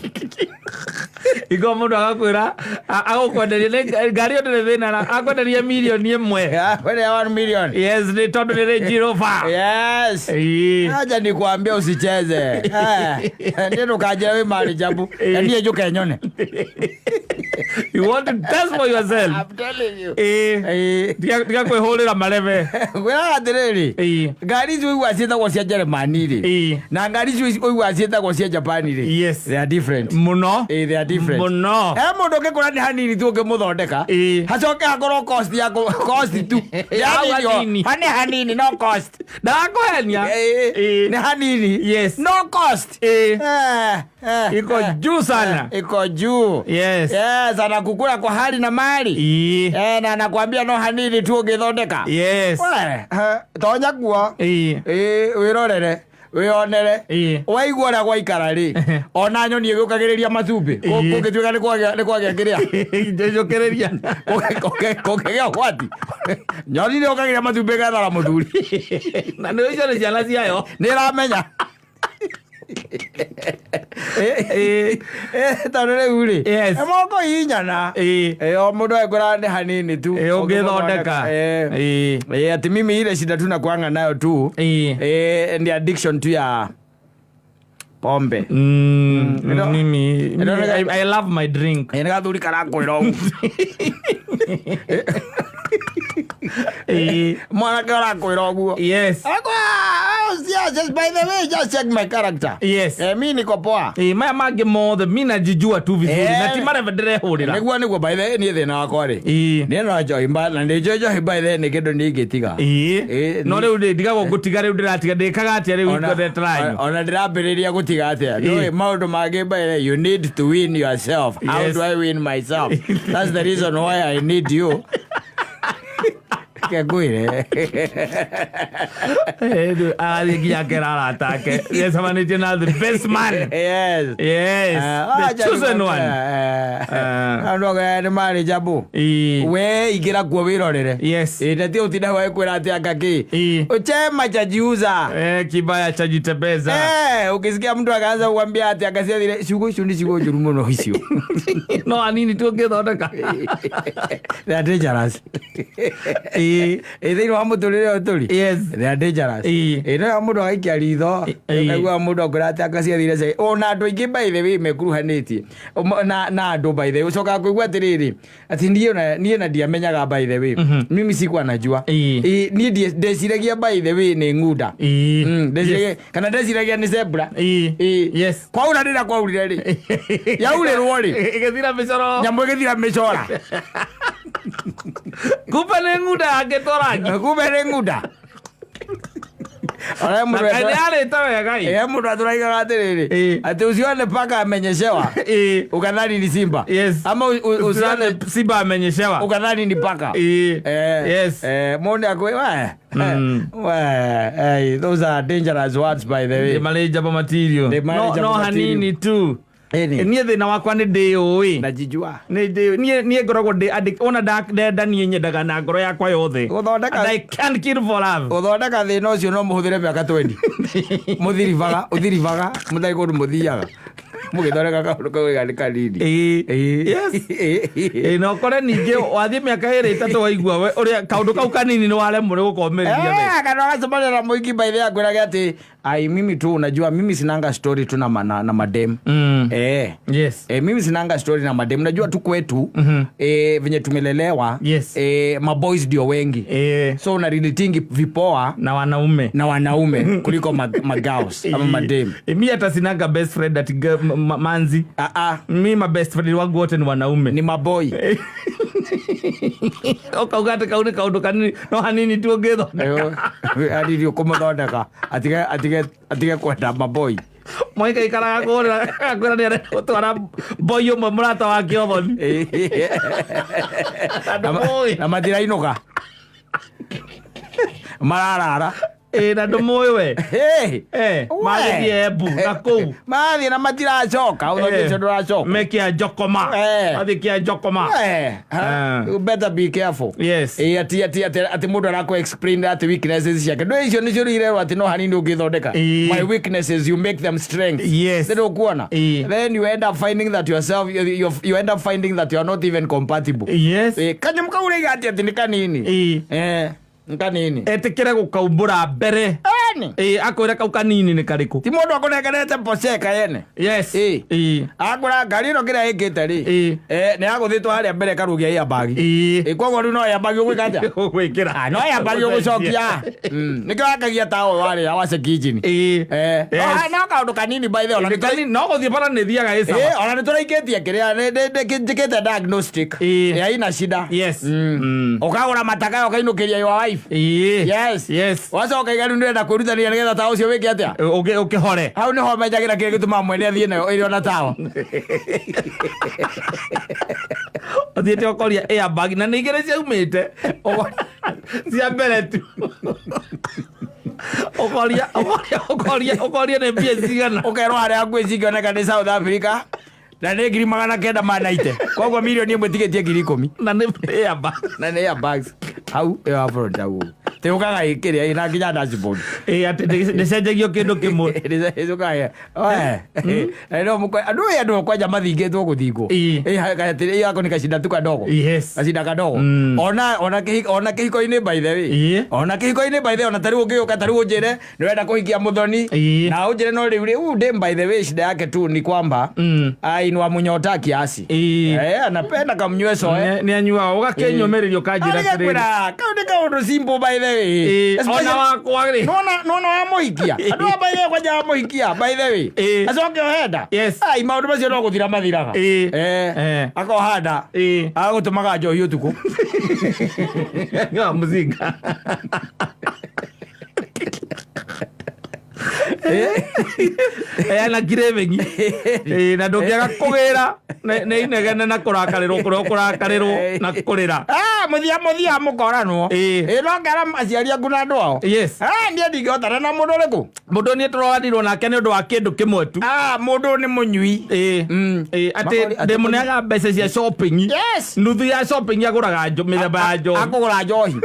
Iko mũndũ agakwĩra agũkwenderia ngari ĩyo ndĩrĩ thĩna na akwenderia 1 milioni. Ah, kwene ya 1 million. Yes, nĩ tondũ nĩ Range Rover. Yes. Ĩĩ. Acha nikwambia usicheze. Eh, Ndiye ndukanjĩre wĩ marijabu. Na niĩ njũke nyone. You want to test for yourself. I'm telling you. Ĩĩ. Ĩĩ. Tiga kwĩhũrĩra marebe. Ngwĩraga atĩrĩrĩ, Ĩĩ. ngari icio ũiguaga ciĩtagwo cia Jeremani rĩ, Ĩĩ. na ngari icio ũiguaga ciĩtagwo cia Japani rĩ, Yes. they are different. Mũno. Ĩĩ, they are different. Mũno. He mũndũ ũngĩkũra nĩ hanini tu ũngĩmũthondeka, Ĩĩ. hacoke hakorwo cost ya cost tu. Nĩ Hau hanini o- hanini. ha- nĩ hanini no cost. Ndakũhenia. Ĩĩ, Ĩĩ. nĩ hanini Yes. no cost. Ĩĩ. Eh, eh, Iko eh, juu sana. eh, iko juu. Yes. Yes, anakukula kwa hali na mali. Ĩĩ. Eh, na anakwambia no hanini tu ũngĩthondeka. Yes. We, eh, tonya kuo. Ĩĩ. Ĩĩ, wĩrorere wĩonere. Ĩĩ. Waigua ũrĩa gwaikara rĩ, ona nyoni ĩgĩũkagĩrĩria matumbĩ. Ĩĩ. Kũngĩtuĩka nĩ kwagĩa kĩrĩa. Njũkĩrĩria. Kũngĩgĩa ũgwati, nyoni nĩ yũkagĩrĩria matumbĩ ĩgethara mũthuri. Na nĩ icio nĩ ciana ciayo. Nĩ ĩramenya. Ĩĩ. Tondũ rĩu rĩ, Yes. moko hihinyana. Ĩĩ. Ĩĩ, o mũndũ agĩkwĩra nĩ hanini tu. Ĩĩ, ũngĩthondeka. Ĩĩ. Ĩĩ. Ĩĩ, ati mimi ile shida tu nakuanga nayo tu. Ĩĩ. Eh, ni addiction tu ya pombe. Mimi, I love my drink. Ĩ, nĩ gathuri karakwĩra ũguo. Ĩĩ. Mwanake ũrakwĩra ũguo. Yes. Akwa, oh, yeah, just by the way, just check my character. Yes. Eh, mi niko poa. Ĩĩ, maya mangĩ mothe mi najijua tu vizuri Eh. na ti marebe ndĩrehũrĩra. Nĩguo nĩguo by the way niĩ thĩna wakwa rĩ. Ĩĩ. Niĩ no njohi na nĩ njũĩ njohi by the way nĩ kĩndũ niĩ ingĩtiga. Ĩĩ. Ĩĩ, No rĩu rĩ ndigagwo ngũtiga rĩu ndĩratiga ndĩkaga atĩa rĩu Ona- hingo ona ndĩrambĩrĩria gũtiga atĩa. Ndũĩ maũndũ mangĩ by the way, you need to win yourself. How Yes. do I win myself? That's the reason why I need you. Reke ngwĩre. Agathiĩ nginya akera arata ake nĩacemanĩtie na the best man. Yes. Yes. The chosen one. Andå aya nä marä njambå. Ĩĩ. We ingä kuo wä rorere. Yes. Ä na ti å tinda kwä ra atä anga kä. Ĩĩ. Chema cha jiuza. Eh, kibaya chajitembeza. Eh, ukisikia mtu akaanza kuambia ati akaciathire ciugo icio nĩ ciugo njũru mũno icio. No anini tu ũngĩthondeka. They are dangerous. Ĩĩ. Ĩ thĩinĩ wa mũtũrĩre ũyũ tũrĩ. Yes. They are dangerous. Ĩĩ. Ĩ no mũndũ agaikia ritho. Ĩĩ. Ũkaigua mũndũ akwĩra atĩ akaciathire ona andũ aingĩ by the way mekuruhanĩtie na andũ by the way ũcokaga kũigua atĩrĩrĩ atĩ niĩ na ndiamenyaga by the way mimi sikuwa najua. Ĩĩ. Ĩĩ, niĩ ndeciragia by the way nĩ ng'unda. Ĩĩ. Ndeciragia kana ndeciragia nĩ zebra. Ĩĩ. Ĩĩ. Yes. Kwaura rĩrĩa kwaurire rĩ, yaurĩrwo rĩ, Ĩgĩthira mĩcoro. nyamũ ĩgĩthira mĩcora. Kumbe nĩ ng'unda yangĩtwo rangi. Kumbe nĩ ng'unda. Ona Na mũndũ kaĩ nĩ arĩte wega ĩ. Eh, mũndũ atũraigaga atĩrĩrĩ Ĩ. atĩ usione paka amenyeshewa Ĩ. ukadhani ni simba. Yes. Ama usione Simba amenyeshewa. ukadhani ni paka. Ĩ. Eh, Yes. eh, mũndũ akwe we we eh, those are dangerous words, by the Ndĩ way. manageable material. Ndĩ manageable No material. hanini tu. Ĩni. Niĩ thĩna wakwa nĩ ndĩũĩ. Najijua. Nĩ ndĩ niĩ ngoragwo ndĩ ona ndenda niĩ nyendaga na ngoro yakwa yothe. Gũthondeka- And I can't kill for love. Gũthondeka thĩna ũcio no mũhũthĩre mĩaka 20 mũthiribaga ũthiribaga mũtarĩ kũndũ mũthiaga mũgĩthondeka kaũndũ kau nĩ kanini. Ĩ. Ĩ. Yes. Ĩ, na ũkore ningĩ wathiĩ mĩaka ĩrĩ ĩtatũ waigua we ũrĩa kaũndũ kau kanini nĩ waremwo nĩ gũkomĩrĩria we. Eh, kana wakacemania na mũingĩ by the way akwĩrage atĩ ai, mimi tu unajua mimi sinanga story tu na madem. Eh. Yes. Eh, mimi sinanga story na madem, najua tu kwetu eh, venye tumelelewa Yes. eh, maboys ndio wengi. Eh, So unarelatingi vipoa na wanaume na wanaume kuliko magirls ama madem. Eh, mi hata sinanga best friend ati manzi. Ah, ah, Mi ma best friend wangu wote ni wanaume. Ni maboy. Ũkauga atĩ kau nĩ kaũndũ kanini no hanini tu ũngĩthondeka. Ariri kũmũthondeka atige atige atige kwenda maboy. Moika ikaraga kũrĩra akwĩra nĩ arenda gũtwara boy ũmwe mũrata wake ũthoni. Na ndũmũĩ. Na matirainũka mararara. Ĩ, na ndũmũĩ we. Hey. Eh, We. magĩthiĩ Embu na kũu. Mathiĩ na matiracoka ũthoni ũcio ndũracoka. Mekia njokoma. Eh. Mathiĩ kĩa njokoma. Eh, ha? Eh. You better be careful. Yes. Ĩ, ati ati ati ati mũndũ arakũ explain atĩ weaknesses ciake ndũ icio nĩcio irerwo atĩ no hanini ũngĩthondeka. Ĩ. My weaknesses, you make them strengths. Yes. Nĩ ũkuona. Ĩ. Then you end up finding that yourself you end up finding that you are not even compatible. Yes. Ĩ, kanyamũ kau ũraiga atĩ atĩ nĩ kanini. Ĩ. Eh, nĩ kanini. Etĩkĩre gũkaumbũra mbere. Eni. Ĩ, akwĩre kau kanini nĩ karĩkũ. Ti mũndũ akũnengerete poceka yene. Yes. Ĩ. Ĩ. Akũra ngari ĩno kĩrĩa ĩkĩte rĩ. Ĩ. Eh, nĩ yagũthĩtwo harĩa mbere ĩkarũgia airbag. Ĩ. Ĩ, koguo rĩu no airbag ũgwĩka atĩa? Ũgwĩkĩra. Ah, no airbag ũgũcokia. Nĩkĩo wakagia tawa warĩa wace kitchen. Ĩ. Eh, Yes. no kaũndũ kanini by the way, ona Nĩ kanini, no gũthiĩ bara nĩ thiaga ĩ sawa. Eh, ona nĩtũraikĩtie kĩrĩa njĩkĩte diagnostic. Ĩ. Eh, haina shida. Yes. Mm. Ũkagũra mataka ũkainũkĩria your wife. Ĩ. Yes. Yes. Wacoka iga rĩu nĩũrenda kwĩrutanĩria nĩgetha tawa ũcio wĩke atĩa? Ũkĩhore. Hau nĩho menjagĩra kĩrĩa gĩtũmaga mwene athiĩ nayo ĩrĩ ona tawa. Ũthiĩte ũkoria airbag na nĩ igĩrĩ ciaumĩte cia mbere tu. Ũkoria ũkoria ũkoria ũkoria nĩ mbia cigana. Ũkerwo harĩa ngwĩ cingĩoneka nĩ South Africa na nĩ 990,000, koguo 1,000,000 tigĩtie 10,000. Na nĩ airbag. Na nĩ airbags hau ĩyo front hau tĩ ũkaga ĩkĩrĩa ĩna nginya dashboard. Ĩ, atĩ ndĩcenjagio kĩndũ kĩmwe. Ĩcokaga no mũkwe andũ aya andũ kwanja mathingĩtwo gũthingwo. Ĩ. Ĩ, yako ni kashinda tu kadogo. Yes. Kashinda kadogo. Ona ona kĩhiko-inĩ, by the way. Ĩ. Ona kĩhiko-inĩ, by the way, ona tarĩu ũngĩũka tarĩu ũnjĩre nĩ ũrenda kũhikia mũthoni Ĩ. na ũnjĩre no rĩu rĩu dem, by the way, shida yake tu ni kwamba ai ni wa munyota kiasi. Ĩ. Eh, anapenda kamnyweso eh. Nĩ anyuaga ũgakĩnyũmĩrĩria ũkanjĩra atĩrĩrĩ. Kwĩra kau nĩ kaũndũ simple, by the way. Ĩ, Especially- ona wakwa rĩ. Nona wamũhikia andũ a by the way kwanja wamũhikia, by the way, Ĩ. acoke ohenda. Yes. Ai, maũndũ macio no gũthira mathiraga. Ĩ. Eh, Eh. akohanda Ĩ. agũtũmaga njohi ũtukũ. Nyua mũcinga. Heana craving. Ĩ, na ndũngĩaga kũgĩra nĩ inegene na kũrakarĩrwo kũrĩa ũkũrakarĩrwo na kũrĩra. Ah, mũthia mũthia mũkoranwo. Ĩ. Ĩ, no kera aciari aku na andũ ao. Yes. Ah, niĩ ndingĩhotana na mũndũ ũrĩkũ. Mũndũ niĩ tũroranirwo nake nĩ ũndũ wa kĩndũ kĩmwe tu. Ah, mũndũ nĩ mũnyui. Ĩ. Ĩ, atĩ ndĩmũneaga mbeca cia shopping. Yes. Nuthu ya shopping agũraga mĩthemba ya njohi. Akũgũra njohi.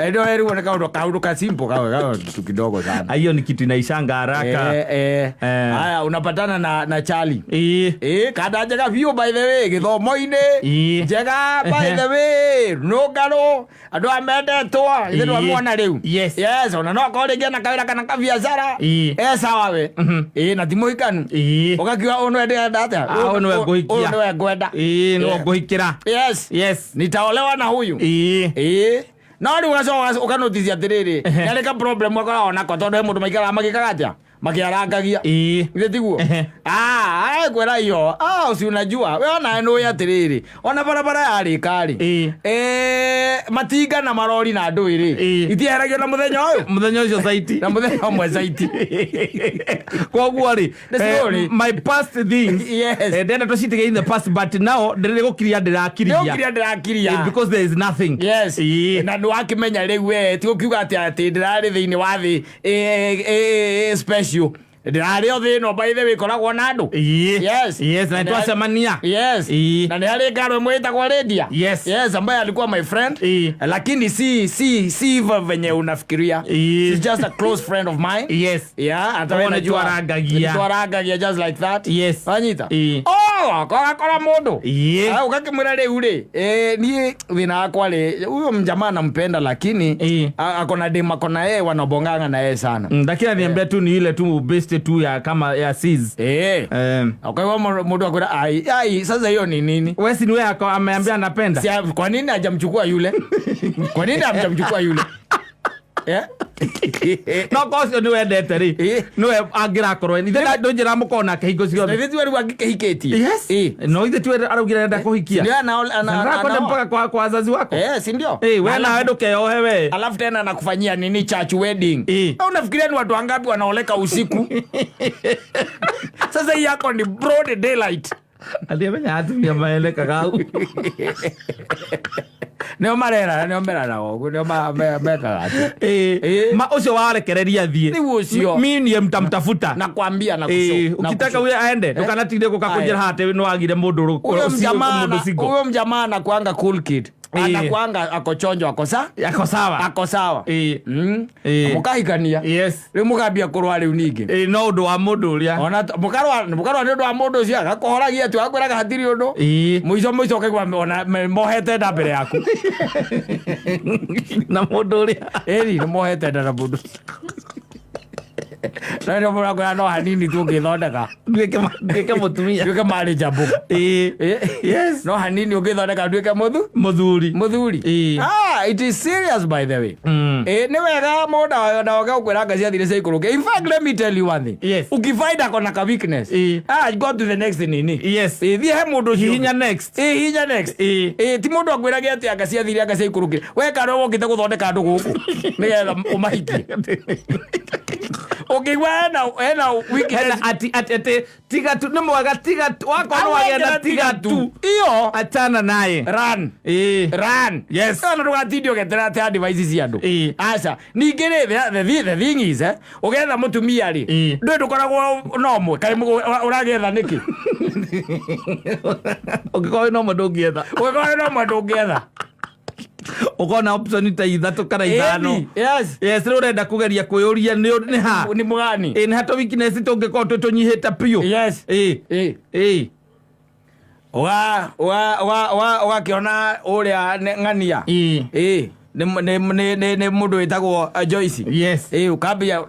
Ndio erigwo nĩ kaũndũ ka simple kawe kitu kidogo sana. Hiyo ni kitu inaishanga haraka. Eh, eh. Eh. Haya, unapatana na Charlie. Ĩ. Ĩ, kanda njega biũ, by the way, gĩthomo-inĩ Ĩ. njega, by Ehe. the way, nũngarũ andũ aya mendetwo ithe Ĩ. ndwamwona rĩu. Yes. Yes, ona no akorwo rĩngĩ ena kawĩra kana kabiacara. Ĩ. E sawa we. Ĩ, na ti mũhikanu. Ĩ. Ũgakiuga ũyũ nĩwe ndĩrenda atĩa. Ah, ũyũ nĩwe ngũhikia. Ũyũ nĩwe ngwenda. Ĩ, nĩwe ngũhikĩra. Yes. Yes. Nitaolewa na huyu. Ĩ. Ĩ, no rĩu ũgacoka ũkanotithia atĩrĩrĩ nĩ ka problem akoragwo nako tondũ he mũndũ maikaraga magĩkaga atĩa makĩarangagia. Ĩ. Githĩ tiguo? Ehe. Ah, kwĩra iyo ah, si unajua we ona nũĩ atĩrĩrĩ ona barabara yarĩka rĩ Ĩ. eh, Matinga na marori na ndũĩ rĩ, Ĩĩ. itieheragio na mũthenya ũyũ, Mũthenya ũcio saiti. Na mũthenya ũmwe zaiti. Koguo rĩ, Nĩ slowly. my past things, Yes. ndenda tũcitige in the past, but now ndĩrĩ gũkiria ndĩrakiria. Nĩũkiria ndĩrakiria. Because there is nothing. Yes. Ĩĩ. Na nĩ wakĩmenya rĩu we ti gũkiuga atĩ ndĩrarĩ thĩinĩ wa thĩ special, ndĩrarĩ o thĩ ĩno, by the way, ĩkoragwo na andũ. Ĩĩ. Yes. Yes, na twacemania. Yes. Ĩĩ. Na nĩ harĩ ngaro ĩmwe ĩtagwo Lydia. Yes. Yes, ambaye alikuwa my friend. Ĩĩ. Lakini si hivyo venye unafikiria. Ĩĩ. She's just a close friend of mine. Yes. Yeah, hata Koguo wewe najua nĩtwarangagia. Nĩtwarangagia just like that. Yes. Wanyita? Ĩĩ. Oh, akora mũndũ. Ĩĩ. Ah, ukakimwĩra rĩu rĩ, niĩ thĩna wakwa rĩ, huyo mjamaa nampenda, lakini Ĩĩ. akona dem, akona yeye, wanabonganga na yeye sana. Lakini aniambia tu ni ile tu best tu ya kama ya sis. Ukaigua mũndũ akwĩra, ai ai, sasa hiyo ni nini? We si ni wewe ameambia anapenda. Si, kwa nini hajamchukua yule? Kwa nini hamjamchukua yule? Yeah? No korwo ũcio nĩ wendete rĩ, Ĩĩ. nĩwe angĩrakorwo ithe ndũnjĩra mũkorwo nake hingo ciothe. Ithe tiwe rĩu angĩkĩhikĩtie. Yes. Ĩĩ. No ithe tiwe araugire arenda kũhikia. Ndio Nataka kwenda anaoa. mpaka kwa wazazi wako. Eh, si ndio? Eh, we nawe ndũkeyohe we. Alafu tena anakufanyia nini, church wedding. Ĩĩ. Na unafikiria ni watu wangapi wanaoleka usiku? Sasa hii yako ni broad daylight. Aliamenya atumia maelekaga hau. Nĩo marera, nĩo meranaga ũguo, nĩo mekaga atĩ. Eh, ma ũcio warekereria thiĩ. Rĩu ũcio. Mi niĩ mtamtafuta. Nakwambia na Eh, kusho. ukitaka uye aende, ndũkanatinde gũka kũnjĩra haha atĩ nĩwagire mũndũ Huyo mjamaa mũndũ single. huyo mjamaa anakuanga cool kid. Ĩĩ. Anakuanga ako chonjo, ako sa Ako sawa. Ako sawa. Ĩĩ. Ĩĩ. Mũkahikania. Yes. Rĩu mũkambia kũrũa rĩu ningĩ. Ĩĩ, no ũndũ wa mũndũ ũrĩa. Ona mũkarũa nĩ ũndũ wa mũndũ ũcio, agakũhoragia tu, akwĩraga hatirĩ ũndũ. Ĩĩ. Mũico mũico ũkaigua ona mohete nda mbere yaku. Na mũndũ ũrĩa. Ĩni nĩ mohete nda na mũndũ ũcio. No nĩ mũrakwĩra no hanini tu ũngĩthondeka. Nduĩke mũtumia. Nduĩke manageable. Ĩĩ. Yes. No hanini ũngĩthondeka nduĩke mũthu Mũthuri. Mũthuri. Ĩĩ. Ah, it is serious, by the way. Nĩ wega mũndũ na oke gũkwĩra nga ciathire ciaikũrũke. In fact, let me tell you one thing. Yes. Ukifind akona ka weakness, Ĩĩ. ah, go to the next nini. Yes. Ĩĩ, thiĩ he mũndũ ũcio. Hihinya next. Ĩĩ, hihinya next. Ĩĩ. Ĩĩ, ti mũndũ akwĩrage atĩ anga ciathire, anga ciaikũrũkire. We kana wokĩte gũthondeka andũ gũkũ nĩgetha ũmahikie, ũkĩigua hena weakness, Hena ati ati ati tiga tu nĩ mwega, tiga tu wakorwo nĩ wagenda, tiga tu. Iyo. Achana naye. Run. Ĩĩ. Run. Yes. Ona ndũgatinde ũgeterera atĩ advice cia andũ. Ĩĩ. Aca, ningĩ rĩ, the thing is, ũgetha mũtumia rĩ, Ĩĩ. ndũĩ ndũkoragwo no ũmwe, kaĩ ũragĩetha nĩkĩ? Ũngĩkorwo wĩna ũmwe ndũngĩetha. Ũngĩkorwo wĩna ũmwe ndũngĩetha. Ũkona option ta ithatũ kana ithano. Ĩni, yes. Yes, rĩu ũrenda kũgeria kwĩyũria nĩ ha. Nĩ mũgani. Ĩĩ, nĩ ha tũ weakness tũngĩkorwo twĩ tũnyihĩte biũ. Yes. Ĩĩ. Ĩĩ. Ĩĩ. Ũgakĩona ũrĩa ng'ania. Ĩĩ. Ĩĩ, nĩ mũndũ wĩtagwo Joyce. Yes. Ĩĩ, ũkambia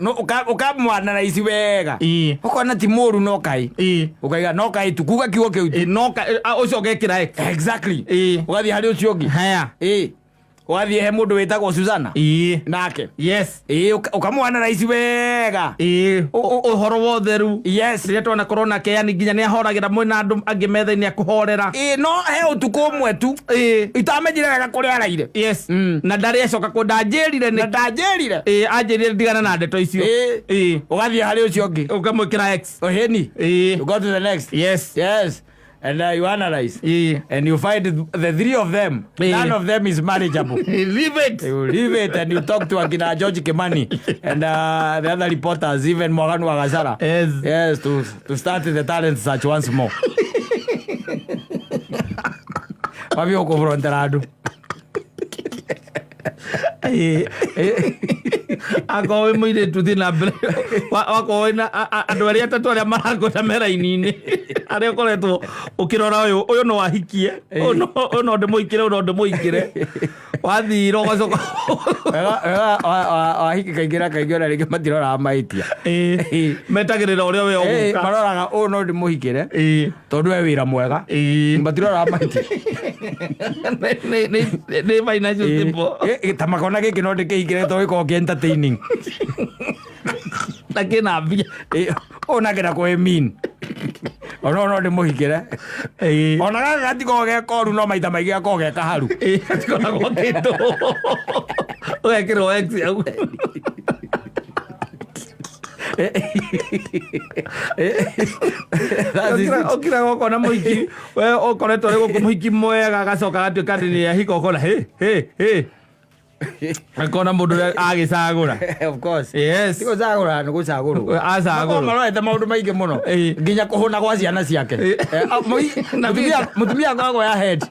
ũkamwana ici wega. Ĩĩ. Ũkona ti mũru, no kai Ĩĩ. ũkaiga no kai tu kuga kiugo kĩu tu. Ĩĩ, no ũcio ũgekĩra X. Exactly. Ĩĩ. Ũgathiĩ harĩ ũcio ũngĩ. Haya. Ĩĩ, ũgathiĩ he mũndũ wĩtagwo Susana. Ĩĩ. Nake. Yes. Ĩĩ, ũkamwana na ici wega. Ĩĩ, ũhoro wa ũtheru. Yes. Rĩrĩa twanakorwo nake, yani nginya nĩ ahoragĩra mwĩna andũ angĩ metha-inĩ akũhorera. Ĩĩ, no he ũtukũ ũmwe tu Ĩĩ. itamenyire wega kũrĩa araire. Yes. Na ndarĩ acoka kũ ndanjĩrire Na nĩ ndanjĩrire. Ĩĩ, anjĩrire ndigana na ndeto icio. Ĩĩ. Ĩĩ. Ũgathiĩ harĩ ũcio ũngĩ. Ũkamwĩkĩra X. Ũhĩni. Ĩĩ. You go to the next. Yes. Yes, and you analyze Ĩĩ. and you find the three of them, Ĩĩ. none of them is manageable. Leave it. You leave it and you talk to akina George Kimani and the other reporters, even Morgan Wagasara. Yes. Yes, to start the talent search once more. Mabio kũbrontera andũ. Ĩĩ. Akorwo wĩ mũirĩtu, thiĩ na mbere. Wakorwo wĩna andũ arĩa atatũ arĩa marakwenda me raini-inĩ, arĩa ũkoretwo ũkĩrora, ũyũ no ahikie, ũyũ no ndĩmũikĩre, ũyũ no ndĩmũikĩre, wathira ũgacoka. Wega wega wahiki kaingĩ na kaingĩ ona rĩngĩ matiroraga mahĩtia. Ĩĩ. Metagĩrĩra ũrĩa we ũgũka. Maroraga ũyũ no ndĩmũhikĩre Ĩĩ. tondũ e wĩra mwega. Ĩĩ. Matiroraga mahĩtia. Nĩ financial stable. Ta makona gĩkĩ no ndĩkĩhikĩre tondũ gĩkoragwo kĩ entertaining. Na kĩna mbia. Ũyũ nake na kwĩ mean. Ona no ndĩmũhikĩre. Ĩĩ. Ona gaka gatikoragwo ge koru, no maita maingĩ gakoragwo ge kaharu. Ĩĩ, gatikoragwo kĩndũ, ũgekĩrwo X hau. That is it. Ũkiraga ũkona mũhiki we ũkoretwo ũrĩ gũkũ, mũhiki mwega, agacoka agatuĩka atĩ nĩ ahika, ũkona hĩ hĩ hĩ, akona mũndũ ũrĩa agĩcagũra. Of course. Yes. Ti gũcagũra, nĩ gũcagũrwo. Acagũrwo. Makoragwo marorete maũndũ maingĩ mũno. Ĩĩ. Nginya kũhũna gwa ciana ciake. Eh, ah, mũtumia akoragwo ya head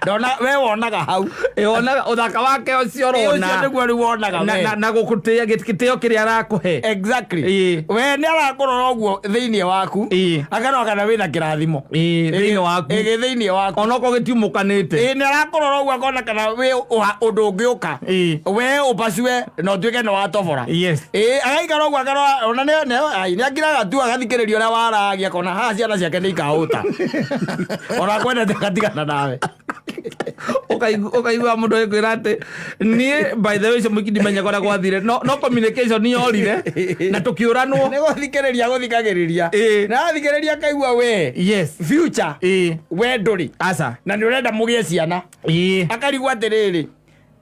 ndona we wonaga hau. Ĩ, wonaga ũthaka wake ũcio. Ĩ, ũcio ũrona nĩguo rĩu wonaga we. Na gũkũtĩa gĩtĩo kĩrĩa arakũhe. Exactly. Ĩĩ. We nĩ arakũrora ũguo thĩinĩ waku. Ĩĩ. Akarora kana wĩna kĩrathimo. Ĩĩ, thĩinĩ waku. Ĩgĩ thĩinĩ waku. Onokorwo gĩtiumũkanĩte. Ĩĩ, nĩ arakũrora ũguo akona kana wĩ ũndũ ũngĩũka. Ĩĩ. We ũpacue na ũtuĩke nĩ watobora. Yes. Ĩĩ, agaikara ũguo akarora ona ai, nĩ akiraga tu agathikĩrĩria ũrĩa waragia, akona haha ciana ciake nĩ ikahũta, ona kwendete agatigana nawe. Ũkaigua mũndũ agĩkwĩra atĩ niĩ by the way ũcio mũhiki ndimenya kũrĩa gwathire, no communication nĩ yorire na tũkĩũranwo. Nĩ gũthikĩrĩria gũthikagĩrĩria. Ĩĩ. Na athikĩrĩria akaigua we future Ĩĩ. we ndũrĩ Aca. na nĩ ũrenda mũgĩe ciana. Ĩĩ. Akarigwo atĩrĩrĩ,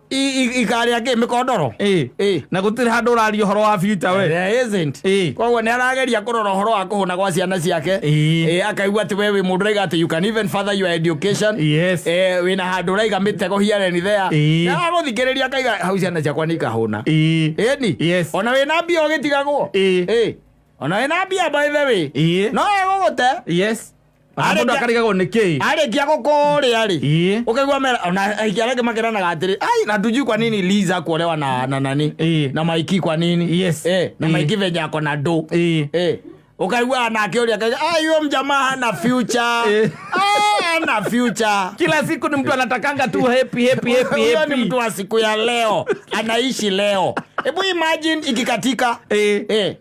ikarĩa kĩ mĩkondoro. Ĩĩ. Ĩĩ. Na gũtirĩ handũ ũraria ũhoro wa future we. There isn't. Ĩĩ. Koguo nĩ arageria kũrora ũhoro wa kũhũna gwa ciana ciake. Ĩĩ. Ĩĩ, akaigua atĩ we wĩ mũndũ ũraiga atĩ you can even further your education. Yes. Ĩĩ, wĩna handũ ũraiga mĩtego here and there. Ĩĩ. Na agũthikĩrĩria akaiga hau ciana ciakwa nĩ ikahũna. Ĩĩ. Ĩni. Yes. Ona wĩna mbia ũgĩtigagwo. Ĩĩ. Ĩĩ. Ona wĩna mbia, by the way. Ĩĩ. No egũgũte. Yes. Ona Arĩkia- mũndũ akarigagwo nĩ kĩĩ. Arĩkia gũkũrĩa rĩ. Ĩĩ. Ukaigua mera ona aiki arĩa angĩ makĩranaga atĩrĩ, ai, na tujui kwa nini Liza kuolewa na nani. Ĩĩ. Na Maiki kwa nini. Yes. Na Ĩĩ. Maiki venye ako na do. Ĩĩ. Ukaigua nake ũrĩa akauga, ai, huyo mjamaa hana future. Ah, hana future. Kila siku ni mtu anatakanga tu happy, happy, happy, Huyo ni happy. mtu wa siku ya leo, anaishi leo. Hebu imagine ikikatika. Ĩĩ.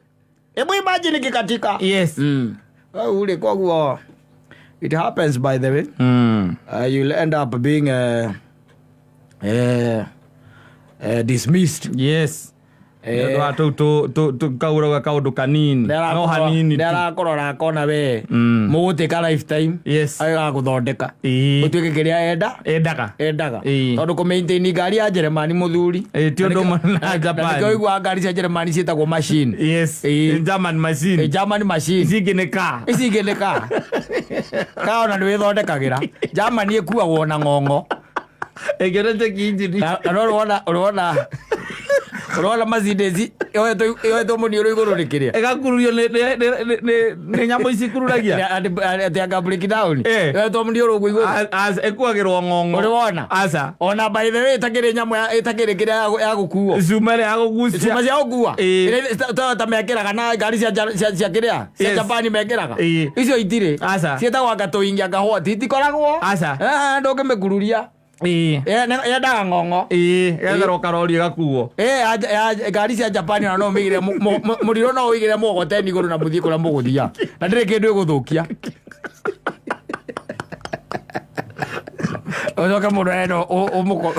Hebu imagine ikikatika. Yes. Ule koguo it happens, by the way. You'll end up being dismissed. Yes. Nĩ ũndũ wa tũu kaurauga kaũndũ kanini, no hanini tu. Nĩarakũrora akona we mũgũtuĩka lifetime. Agagũthondeka ũtuĩke kĩrĩa enda endaga. Endaga. Ĩĩ. Tondũ kũmaintain ngari ya Jeremani, mũthuri. Ĩĩ, ti ũndũ ũmwe na Na Japan. nĩkĩo ũiguaga ngari cia Jeremani ciĩtagwo machine. Yes. Ĩĩ. German machine. German machine. Ici ingĩ nĩ car. Ici ingĩ nĩ kaa kaa ona nĩ wĩthondekagĩra. Germany ĩkuagwo na ng'ong'o. Ĩngĩona check engine. Na no ũrona Mercedes yoetwo mũniũrũ igũrũ nĩ kĩrĩa. Ĩgakururio nĩ nyamũ ici ikururagia. Atĩ anga break down. Yoetwo mũniũrũ ũguo igũrũ. Ĩkuagĩrwo ng'ong'o. Ũrĩ wona? Aca. Ona by the way ĩtakĩrĩ nyamũ ĩtakĩrĩ kĩrĩa ya gũkuo. Cuma ĩrĩa ya gũgucia. Cuma cia gũkua. Ĩĩ. Iria Toyota mekĩraga na ngari cia kĩrĩa cia Yes. Japan mekĩraga. Ĩĩ. Icio itirĩ. Aca. Ciĩtagwo anga tũingi anga what itikoragwo. Aca. Ndũngĩmĩkururia. Ĩĩ. Yendaga ng'ong'o. Ĩĩ, getherwo karori ĩgakuo. Ngari cia Japan ona no ũmĩigĩre mũriro, no ũigĩre mũgogoteni igũrũ na mũthiĩ kũrĩa mũgũthia na ndĩrĩ kĩndũ ĩgũthũkia. Ũcoke mũndũ arenda ũmũko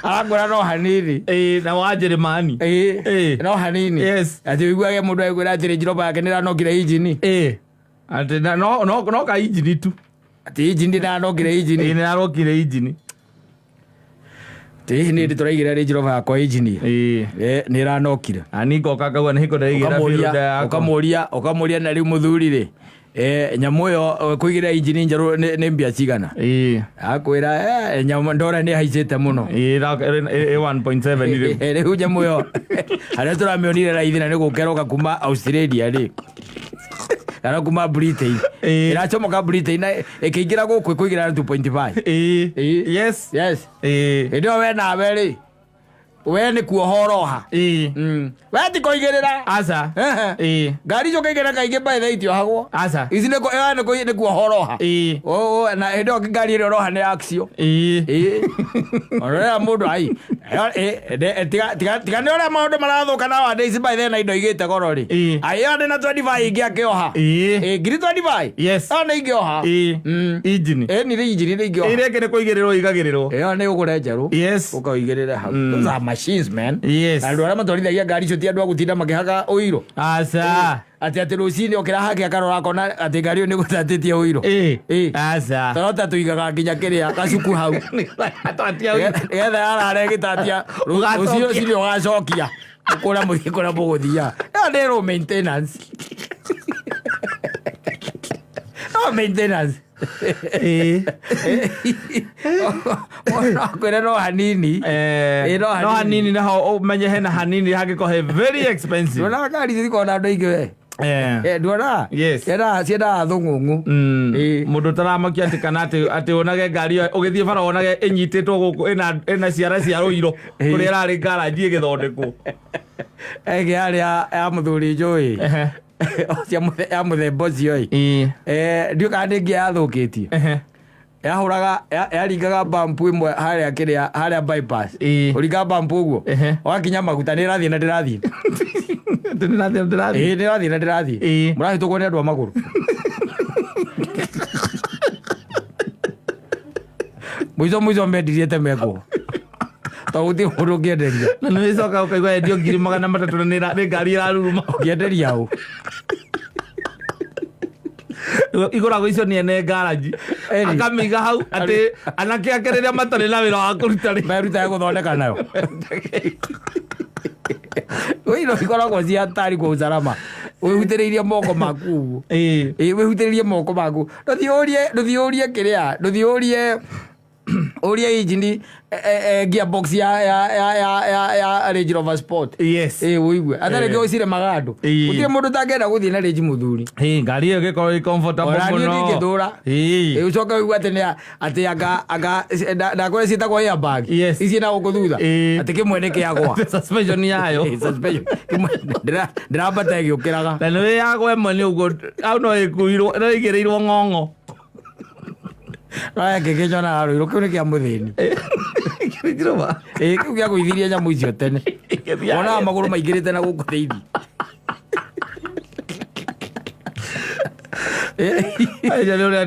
arakwĩra no hanini. Ĩĩ, na wa Njĩrĩmani. Ĩĩ, Ĩĩ. no hanini. Yes. Atĩ ũiguage mũndũ agĩkwĩra atĩ Range Rover yake nĩranokire injini. Ĩĩ, atĩ no ka injini tu. Atĩ injini ndĩranokire injini. Ĩĩ, nĩrarokire injini. Atĩ hihi nĩ ndĩ tũraigĩra Range Rover yakwa injini. Ĩĩ. Nĩ ĩranokire. Na niĩ ngoka ngauga nĩ hingo ndĩraigĩra biũ nda yakwa. Ũkamũria na rĩu mũthuri rĩ, nyamũ ĩyo kũigĩra injini njerũ nĩ mbia cigana? Ĩĩ. Akwĩra nyamũ ndora nĩ haicĩte mũno. Ĩĩ, ĩ 1.7 rĩu. Rĩu nyamũ ĩyo harĩa tũramĩonire raithi na nĩ gũkeroka kuma Australia rĩ, kana kuma Britain. Ĩracomoka Britain na ĩkĩingĩra gũkũ ĩkũigĩra 2.5. Ĩĩ. Ĩĩ. Yes. Yes. Ĩĩ. Hĩndĩ ĩyo we nawe rĩ, we nĩ kuoha ũroha. Ĩĩ. We ti kũigĩrĩra. Aca. Ehe. Ĩĩ. Ngari icio ũkaigĩrĩra kaingĩ by the way itiohagwo. Aca. Ici ĩyo nĩ kuoha ũroha. Ĩĩ. Na hĩndĩ ĩyo ngari ĩrĩa ũroha nĩ axio. Ĩĩ. Ĩĩ. Ona ũrĩa mũndũ ai tiga nĩ ũrĩa maũndũ marathũka nowadays by the way na indo igĩte goro rĩ. Ĩĩ. Ai, ĩyo ndĩ na 25 ingĩ akĩoha. Ĩĩ. Ĩĩ, ngiri 25. Yes. Ĩyo nĩ ingĩoha. Ĩĩ. Injini. Ĩĩ, nĩ injini nĩ ingĩoha. Ĩrĩa ĩngĩ nĩ kũigĩrĩrwo igagĩrĩrwo. Ĩyo nĩ ũgũre njerũ. Yes. Ũkaũigĩrĩre hau. Those are machines, man. Yes. Na andũ arĩa matwarithagia ngari icio ti andũ a gũtinda makĩhaka ũiro. Aca. Atĩ rũcinĩ okĩra hake akarora akona atĩ ngari ĩyo nĩ gũtatĩtie ũiro. Ĩ. Ĩ. Aca. Torota tũigaga nginya kĩrĩa gacuku hau. Twatia ũiro. Nĩgetha yarara ĩgĩtatia Ũgacokia. rũciũ rũcinĩ ũgacokia kũrĩa mũthiĩ kũrĩa mũgũthiaga. Ĩyo nĩ road maintenance. No maintenance. Ĩ. Kwĩra no hanini. Eh, Ĩ, no no hanini. hanini naho ũmenye hena hanini hangĩkorwo he very expensive. Nduonaga ngari ici cikoragwo na andũ aingĩ we. Eh. Eh, nduonaga? Yes. Ciendaga thũng'ũng'ũ. Mm. Ĩ. Mũndũ ũtaramakia atĩ kana atĩ wonage ngari ĩyo ũgĩthiĩ bara wonage ĩnyitĩtwo gũkũ ĩna ciara cia rũiro Ĩ. kũrĩa ĩrarĩ ngaranji ĩgĩthondekwo. Ĩngĩ yarĩ ya mũthuri njũĩ. Ehe. Ya mũthemba ũcio ĩ. Ĩ. Eh, ndiũ kana nĩ ngia yathũkĩtie. Ehe. Yahũraga yaringaga bump ĩmwe harĩa kĩrĩa harĩa bypass. Ĩ. Ũringaga bump ũguo. Ehe. Wakinya maguta nĩ ĩrathiĩ na ndĩrathiĩ. Atĩ nĩrathiĩ ndĩrathiĩ. Ĩ, nĩ ĩrathiĩ na ndĩrathiĩ. Ĩ. Mũrahĩtũkwo nĩ andũ a magũrũ. Mũico mũico mendirie temekwo. Tondũ gũtirĩ mũndũ ũngĩenderia. Na nĩ ũcoka ũkaigua yendio 300,000 na nĩ ngari ĩraruruma. Ũngĩenderia ũ? Igũragwo icio nĩ ene ngaranji. Ĩni. Akamĩiga hau atĩ anake ake rĩrĩa matarĩ na wĩra wa kũruta rĩ. Merutaga gũthondeka nayo. Wĩino ikoragwo ci hatari kwa usalama. Wĩhutĩrĩirie moko maku ũguo. Ĩ. Ĩ, wĩhutĩrĩrie moko maku. Ndũthiĩ ũrie kĩrĩa, ndũthiĩ ũrie injini gearbox ya Range Rover Sport. Yes. Ĩ, ũigue. Atarĩ Ĩ. kĩo ciremaga andũ. Ĩ. Gũtirĩ mũndũ ũtangĩenda gũthiĩ na Range mũthuri. Ĩ, ngari ĩyo ĩgĩkorwo ĩ comfortable Ona niĩ mũno. ndingĩthũra. Ĩ. Ĩ, ũcoke ũigue atĩ nĩ atĩ anga ndakwĩra ciĩtagwo airbag. Yes. Ici na gũkũ thutha. Ĩ. Atĩ kĩmwe nĩ kĩagwa. Suspension yayo. Ĩ, suspension. Kĩmwe ndĩrambata ĩgĩũkĩraga. Na nĩ yagwa ĩmwe nĩ ũguo hau no ĩkuirwo no ĩigĩrĩirwo ng'ong'o. No gĩkĩ nyonaga rũirũ kĩu nĩ kĩa mũthĩni. Range Rover. Ĩ, kĩu gĩa gũithirie nyamũ icio tene. Ĩgĩthiaga. Wonaga magũrũ maingĩrĩte na gũkũ thĩinĩ. Acio nĩ ũrĩa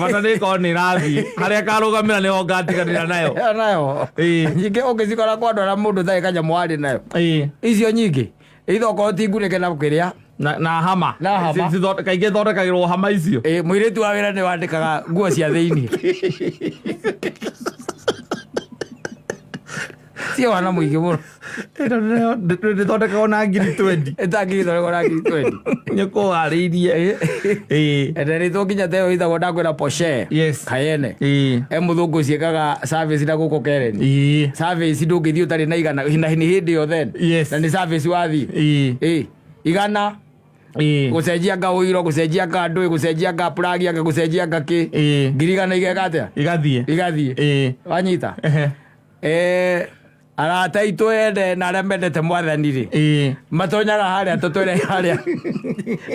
bata nĩ ĩkorwo nĩ ĩrathiĩ harĩa karũgamĩra nĩho ngatiganĩra nayo. Ĩyo nayo. Ĩ. Nyingĩ ũngĩcikora kwa andũ arĩa mũndũ ũtarĩ kanyamũ arĩ nayo. Ĩ. Icio nyingĩ. Either okorwo ti ngunĩke na kĩrĩa. Na hama. Na hama. Kaingĩ ithondekagĩrwo hama icio. Ĩ, mũirĩtu wa wĩra nĩ wandĩkaga nguo cia thĩinĩ. Cio wana mũingĩ mũno. Ĩno ndĩthondekagwo na 20,000. Ĩtangĩgĩthondekwo na 20,000. Nĩ kũharĩirie. Ĩ. Enderetwo nginya ta ĩyo ĩtagwo ndakwĩra Porsche. Yes. Cayenne. Ĩ. E mũthũngũ ciĩkaga service na gũkũ Karen. Ĩ. Service ndũngĩthiĩ ũtarĩ na igana na nĩ hĩndĩ ĩyo then. Yes. Na nĩ service wathiĩ. Ĩ. Ĩ. Igana Ĩ. gũcenjia nga ũiro gũcenjia nga ndũĩ gũcenjia nga plug anga gũcenjia nga kĩ. Ĩ. 100,000 igeka atĩa? Igathiĩ. Igathiĩ. Ĩ. Wanyita? Ehe. Eh, arata aitũ ene na arĩa mendete mwathani rĩ. Ĩ. Matonyaga harĩa tũtwĩre harĩa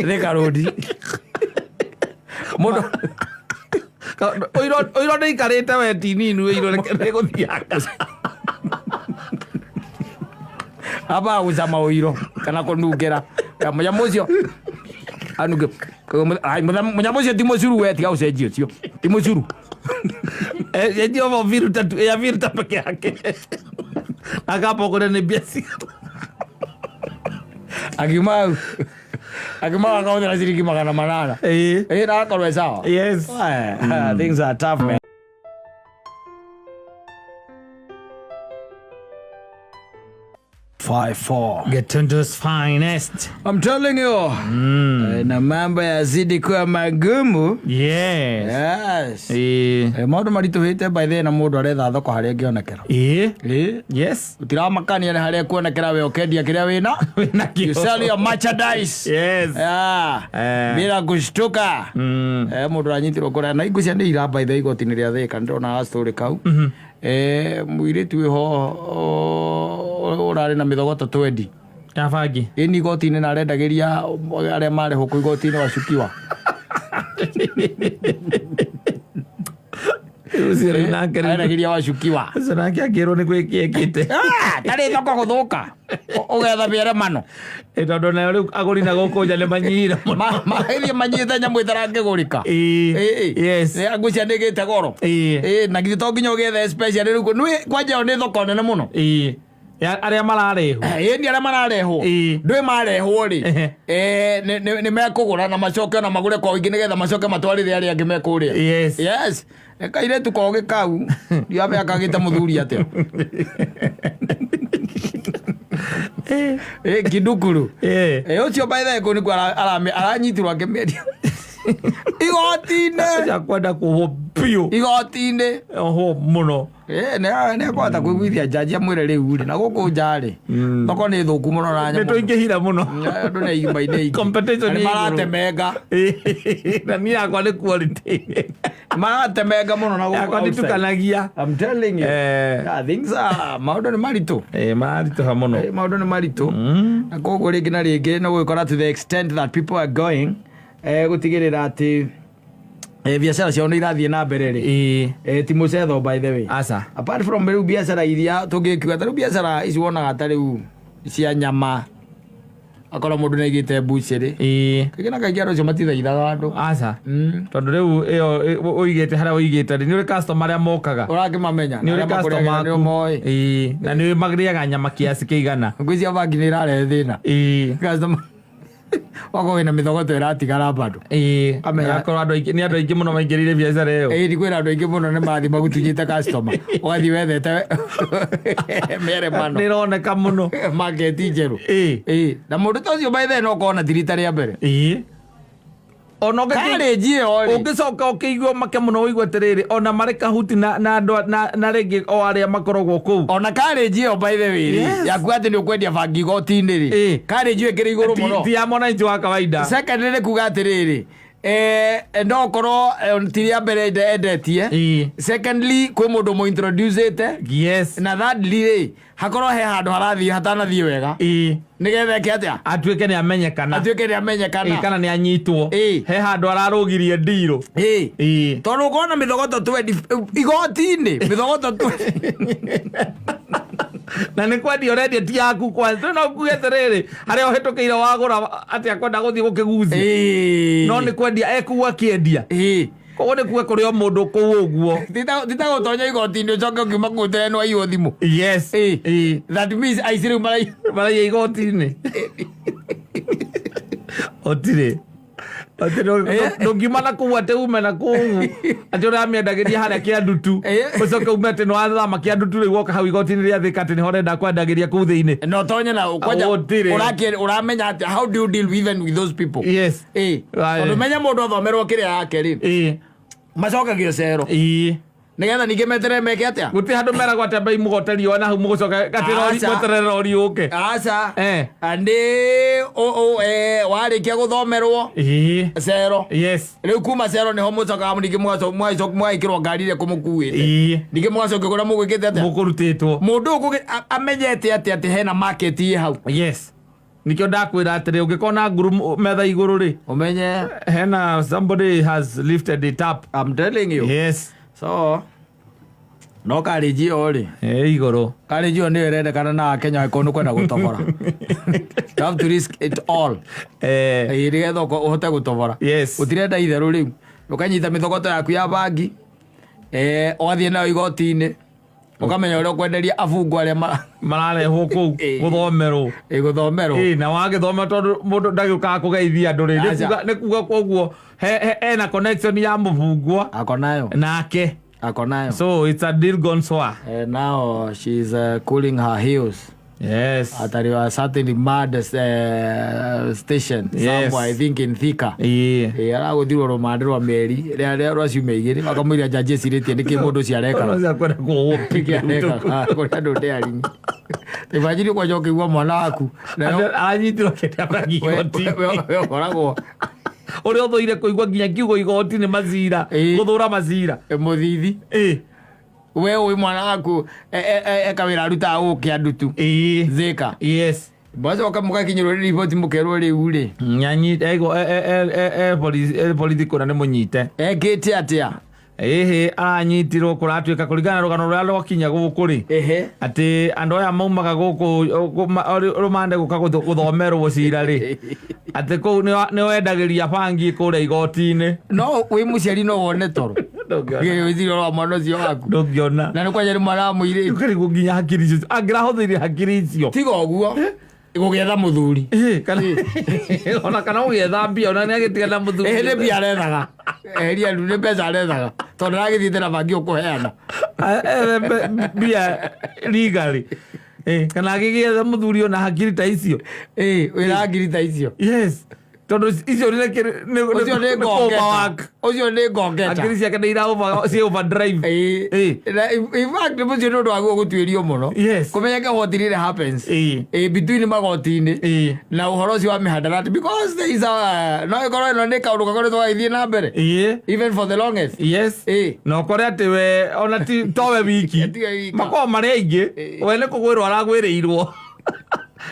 Thika Road. Mũndũ Ũiro ndĩikarĩte we ti nini ũiro nĩgũthianga. ambaga gũcama ũiro kana kũnungĩra. Mũnyamũ ũcio anunge ai, mũnyamũ ũcio ti mũcuru we tiga ũcenjie ũcio ti mũcuru. Endio bo filter tu ya filter peke yake. Akapokora nĩ mbia cigana. Akiuma hau akiuma hau akahũthĩra ciringi 800. Ĩ. Ĩ, na akorwo e sawa. Yes. Eh, things are tough, man. Five, four. Getundu's finest. I'm telling you. Na mambo yazidi kuwa magumu. Yes. Yes. Ĩ. Eh, maũndũ maritũhĩte by the way na mũndũ aretha thoko harĩa ĩngĩonekera. Ĩ. Ĩ. Yes. Ũtiramakania nĩ harĩa ĩkuonekera we ũkendia kĩrĩa wĩna. Wĩna kĩo. You sell your merchandise. Yes. Yeah. Eh. Bila kushtuka. Mm. Eh, mũndũ aranyitirwo kũrĩa na ingũ cia nĩ ira by the way igoti-inĩ rĩa Thĩka nĩndĩrona story kau. Eh, mũirĩtu wĩho ũrarĩ na mĩthogoto 20. Ya bangi. Ĩni igoti-inĩ na arendagĩria arĩa marĩ gũkũ igoti-inĩ wacukiwa. Ũcio rĩu nake rĩu- Arendagĩria wacukiwa. Ũcio nake akĩrwo nĩ gwĩkĩ ekĩte. Ah, tarĩ thoko gũthũka. Ũgetha mĩeremano. Ĩ, tondũ nayo rĩu agũri na gũkũ nja nĩ manyihire mũno. Magĩthiĩ manyihĩte nyamũ ĩtarangĩgũrĩka. Ĩĩ. Yes. Ngwĩciria nĩ ĩgĩte goro. Ĩĩ. Ĩĩ, na githĩ to nginya ũgĩethe special rĩu nĩ kwanja ĩyo nĩ thoko nene mũno. Ĩĩ. Ya- Arĩa mararĩhwo. Ĩĩ nĩ arĩa mararehwo. Ĩĩ. Ndũĩ marehwo rĩ. Ehe. Nĩ mekũgũra na macoke ona magũre kwa ũingĩ nĩgetha macoke matwarĩre arĩa angĩ mekũrĩa. Yes. Yes. Nĩ kairĩtu kogĩ kau. Ndiamenya kagĩte mũthuri atĩa. Ĩĩ kindukuru. Ĩĩ. Ĩĩ ũcio by the way kũu nĩkuo aranyitirwo akĩmĩendia. Igoti-inĩ. Ũcio akwenda kuohwo biũ. Igoti-inĩ. Ohwo mũno. Ĩĩ nĩ akũhota kũiguithia njaji amwĩre rĩu rĩ na gũkũ nja rĩ thoko nĩ thũku mũno na Nĩ nyamũ. tũingĩhire mũno. Andũ nĩ igima-inĩ ingĩ. Competition Na nĩ nĩ igũrũ. maratemenga. Ĩĩ. Na niĩ yakwa nĩ quality. Maratemenga mũno na gũkũ Yakwa outside. nditukanagia. I'm telling you. Eh. Yeah, things are maũndũ nĩ maritũ. Ĩĩ, mararitũha mũno. Maũndũ nĩ maritũ. Na koguo rĩngĩ na rĩngĩ no gũgĩkora to the extent that people are going gũtigĩrĩra atĩ biacara ciao nĩ irathiĩ na mbere rĩ. Ĩĩ. Ti mũcetho by the way. Aca. Apart from rĩu biacara iria tũngĩkiuga ta rĩu biacara ici wonaga ta rĩu cia nyama akorwo mũndũ nĩaigĩte mbucĩrĩ. Ĩĩ. Kaingĩ na kaingĩ andũ acio matithaithaga andũ. Aca. Mm. Tondũ rĩu ĩyo ũigĩte harĩa ũigĩte rĩ nĩ ũrĩ customer arĩa mokaga. Ũrakĩmamenya. Nĩ ũrĩ Arĩa customer makũrĩagĩra nĩ aku. ũmoĩ. Ĩĩ. Na nĩ ũĩ marĩaga nyama kiasi kĩigana. Ngwĩciria bangi nĩ ĩrarehe thĩna. Ĩĩ. Customer wakorwo wĩna mĩthogoto ĩratigara bado. Ĩĩ. Amenya- Akorwo andũ aingĩ nĩ andũ aingĩ mũno maingĩrĩire biacara ĩyo. Ĩĩ ni kwĩna andũ aingĩ mũno nĩ marathiĩ magutunyĩte customer ũgathiĩ wethete mĩeremano Nĩ ĩroneka mũno. market njerũ. Ĩĩ. Ĩĩ na mũndũ ta ũcio by the way no ũkorwo na ti rita rĩa mbere. Ĩĩ. Ona ũngĩkĩ- Karĩnji ĩyo rĩ. ũngĩcoka ũkĩigua make mũno ũigue atĩrĩrĩ ona marĩ kahuti na na andũ na rĩngĩ o arĩa makoragwo kũu. Ona karĩnji ĩyo by the way rĩ Yes. yaku atĩ nĩ ũkwendia bangi igoti-inĩ rĩ Ĩĩ. karĩnji ĩyo ĩkĩrĩ igũrũ mũno. Ti ya mwananchi wa kawaida. Second nĩ kuga atĩrĩrĩ no ũkorwo ti rĩa mbere endetie. Ĩĩ. Secondly kwĩ mũndũ mũintroducĩte. Yes. Na thirdly rĩ hakorwo he handũ harathiĩ hatanathiĩ wega Ĩĩ. nĩgetha eke atĩa Atuĩke nĩ amenyekana. atuĩke nĩ Ĩĩ, amenyekana. kana nĩ anyitwo. Ĩĩ. He handũ ararũgirie ndirũ. Ĩĩ. Ĩĩ. Tondũ ũkona mĩthogoto twendi igoti-inĩ mĩthogoto twendi. Na nĩ kwendia ũrendia ti yaku kwanza. No kuge atĩrĩrĩ harĩa ũhĩtũkĩire wagũra atĩ akwenda gũthiĩ gũkĩgucia. Ĩĩ. No nĩ kwendia ekuo akĩendia. Ĩĩ. Koguo nĩ kuga kũrĩ o mũndũ kũu ũguo. Ti ta gũtonya igoti-inĩ ũcoke ũkiuma kũu tene nĩwaiywo thimũ. Yes. Ĩĩ. Ĩĩ. That means aici rĩu maraiya. Maraiya igoti-inĩ. Ũtirĩ. Ndũngiuma na kũu atĩ ume na kũu atĩ ũramĩendagĩria harĩa kĩandutu Ĩĩ. ũcoke ume atĩ nĩwathama kĩandutu rĩu woka hau igoti-inĩ rĩa Thika atĩ nĩho ũrenda kwendagĩria kũu thĩinĩ. Na ũtonye na kwanja Gũtirĩ. ũramenya atĩa how do you deal even with those people. Yes. Ĩĩ. Aye. Tondũ menya mũndũ athomerwo kĩrĩa yake rĩ Ĩĩ. macokagio cero Ĩĩ. nĩgetha ningĩ meterere meke atĩa. Gũtirĩ handũ meragwo atĩ ambai mũgote riũa na hau mũgũcoka atĩ rori Aca. mweterere rori yũke. Aca. Eh. Nĩ warĩkia gũthomerwo Ĩĩ. cero Yes. rĩu kuma cero nĩho mũcokaga ningĩ mũgekĩrwo ngari ĩrĩa kũmũkuĩte Ĩĩ. ningĩ mũgacokia kũrĩa mũgwĩkĩte atĩa Mũkũrutĩtwo. mũndũ ũyũ amenyete atĩa atĩ hena market ĩ hau. Yes. Nikĩo ndakwĩra atĩrĩ ũngĩkorwo na nguru metha igũrũ rĩ Ũmenye hena somebody has lifted it up. I'm telling you. Yes. So no karĩnji ĩyo rĩ Ĩ igũrũ. karĩnji ĩyo nĩyo ĩrendekana na Akenya angĩkorwo nĩ ũkwenda gũtobora. You have to risk it all. Eh. Ĩĩ nĩgetha ũhote gũtobora. Yes. Ũtirenda itherũ rĩu ũkanyita mĩthogoto yaku ya bangi ũgathiĩ nayo igoti-inĩ ũkamenya ũrĩa ũkwenderia abungwa arĩa Mararehwo kũu Ĩĩ. gũthomerwo. gũthomerwo. Ĩĩ na wagĩthoma tondũ mũndũ ndagĩũkaga kũgeithia andũ rĩ. Aca. Nĩ kuga koguo ena connection ya mũbungwa Ako nayo. nake. Ako nayo. So it's a deal gone sour. Now she's cooling her heels Yes. at a certain mad station Yes. somewhere I think in Thika. Ĩĩ. Ĩĩ aragũthirwo rũmande rwa mĩeri rĩa rwa ciumia igĩrĩ makamũira njanji ecirĩtie nĩkĩ mũndũ ũcio arekaga. Ũcio akwenda kuohwo Nĩkĩ arekaga kũrĩ andũ ndearinyi. Imagine kwanja ũkĩigua mwana waku nayo Aranyitirwo akĩendia bangi igoti-inĩ. we ũkoragwo Ũrĩa ũthũire kũigua nginya kiugo igoti nĩ macira. Ĩĩ. Gũthũra macira. mũthithi Ĩĩ. we ũĩ mwana waku eka wĩra arutaga gũkũ Kĩandutu Ĩĩ. Thika. Yes. Mwacoka mũgakinyĩrwo nĩ riboti mũkerwo rĩu rĩ Nyanyi ego e borithi kũna nĩ mũnyite. ekĩte atĩa. Ĩhĩ, aranyitirwo kũratuĩka kũringana na rũgano rũrĩa rwakinya gũkũ rĩ, Ehe. atĩ andũ aya maumaga gũkũ rũmande gũka gũthomerwo cira rĩ, atĩ kũu nĩ wendagĩria bangi kũrĩa igoti-inĩ. No wĩ mũciari no wone toro. Ndũngĩona. Wĩciria ũhoro wa mwana ũcio waku. Ndũngĩona. Na nĩ kwanja nĩ mwana wa mũirĩtu. Ũkarigwo nginya hakiri icio angĩrahũthĩire hakiri icio. Tiga ũguo gũgĩetha mũthuri. Ĩĩ, kana ona kana gũgĩetha mbia, ona nĩ agĩtiga na mũthuri. Ĩĩ, nĩ mbia arethaga. Eheria rĩu nĩ mbeca arethaga tondũ aragĩthiĩte na bangi ũkũheana. Ethe mbia legally. Ĩĩ, kana agĩgĩetha mũthuri ona hakiri ta icio. Ĩĩ, wĩna hakiri ta icio. Yes, tondũ icio nĩ Ũcio nĩ ngongeta. overwork. Ũcio nĩ ngongeta. Hakiri ciake nĩ ira over ci overdrive. Ĩĩ. Ĩĩ. Na in fact mũcio nĩ ũndũ waguo gũtuĩrio mũno. Yes. Kũmenyeke what really happens. Ĩĩ. Ĩĩ, between magoti-inĩ Ĩĩ. na ũhoro ũcio wa mĩhandarati, because there is a no ĩkorwo ĩno nĩ kaũndũ gakoretwo gagĩthiĩ na mbere Ĩĩ. even for the longest. Yes. Ĩĩ. Na ũkore atĩ we ona ti towe wiki, Tiwe wika. makoragwo marĩ aingĩ. Ĩĩ. We nĩ kũgwĩrwo aragwĩrĩirwo,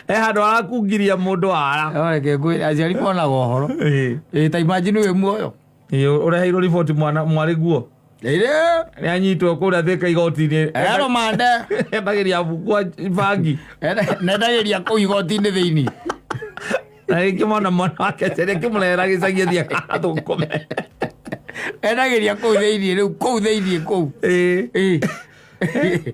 he handũ arakungiria mũndũ wara. No reke ngwĩre, aciari monaga ũhoro. Ĩĩ. Ĩĩ, ta imagine wĩ muoyo. Ĩĩ, ũreheirwo riboti mwana mwarĩ guo Ĩrĩ. nĩ anyitwo kũrĩa Thĩka igoti-inĩ Eromande. endagĩria bukwa bangi. Nendagĩria kũu igoti-inĩ thĩinĩ. Na rĩngĩ mona mwana wake cere kĩmũrehera gĩcagi athiĩ agathũkũme. Endagĩria kũu thĩinĩ rĩu, kũu thĩinĩ kũu. Ĩĩ. Ĩĩ.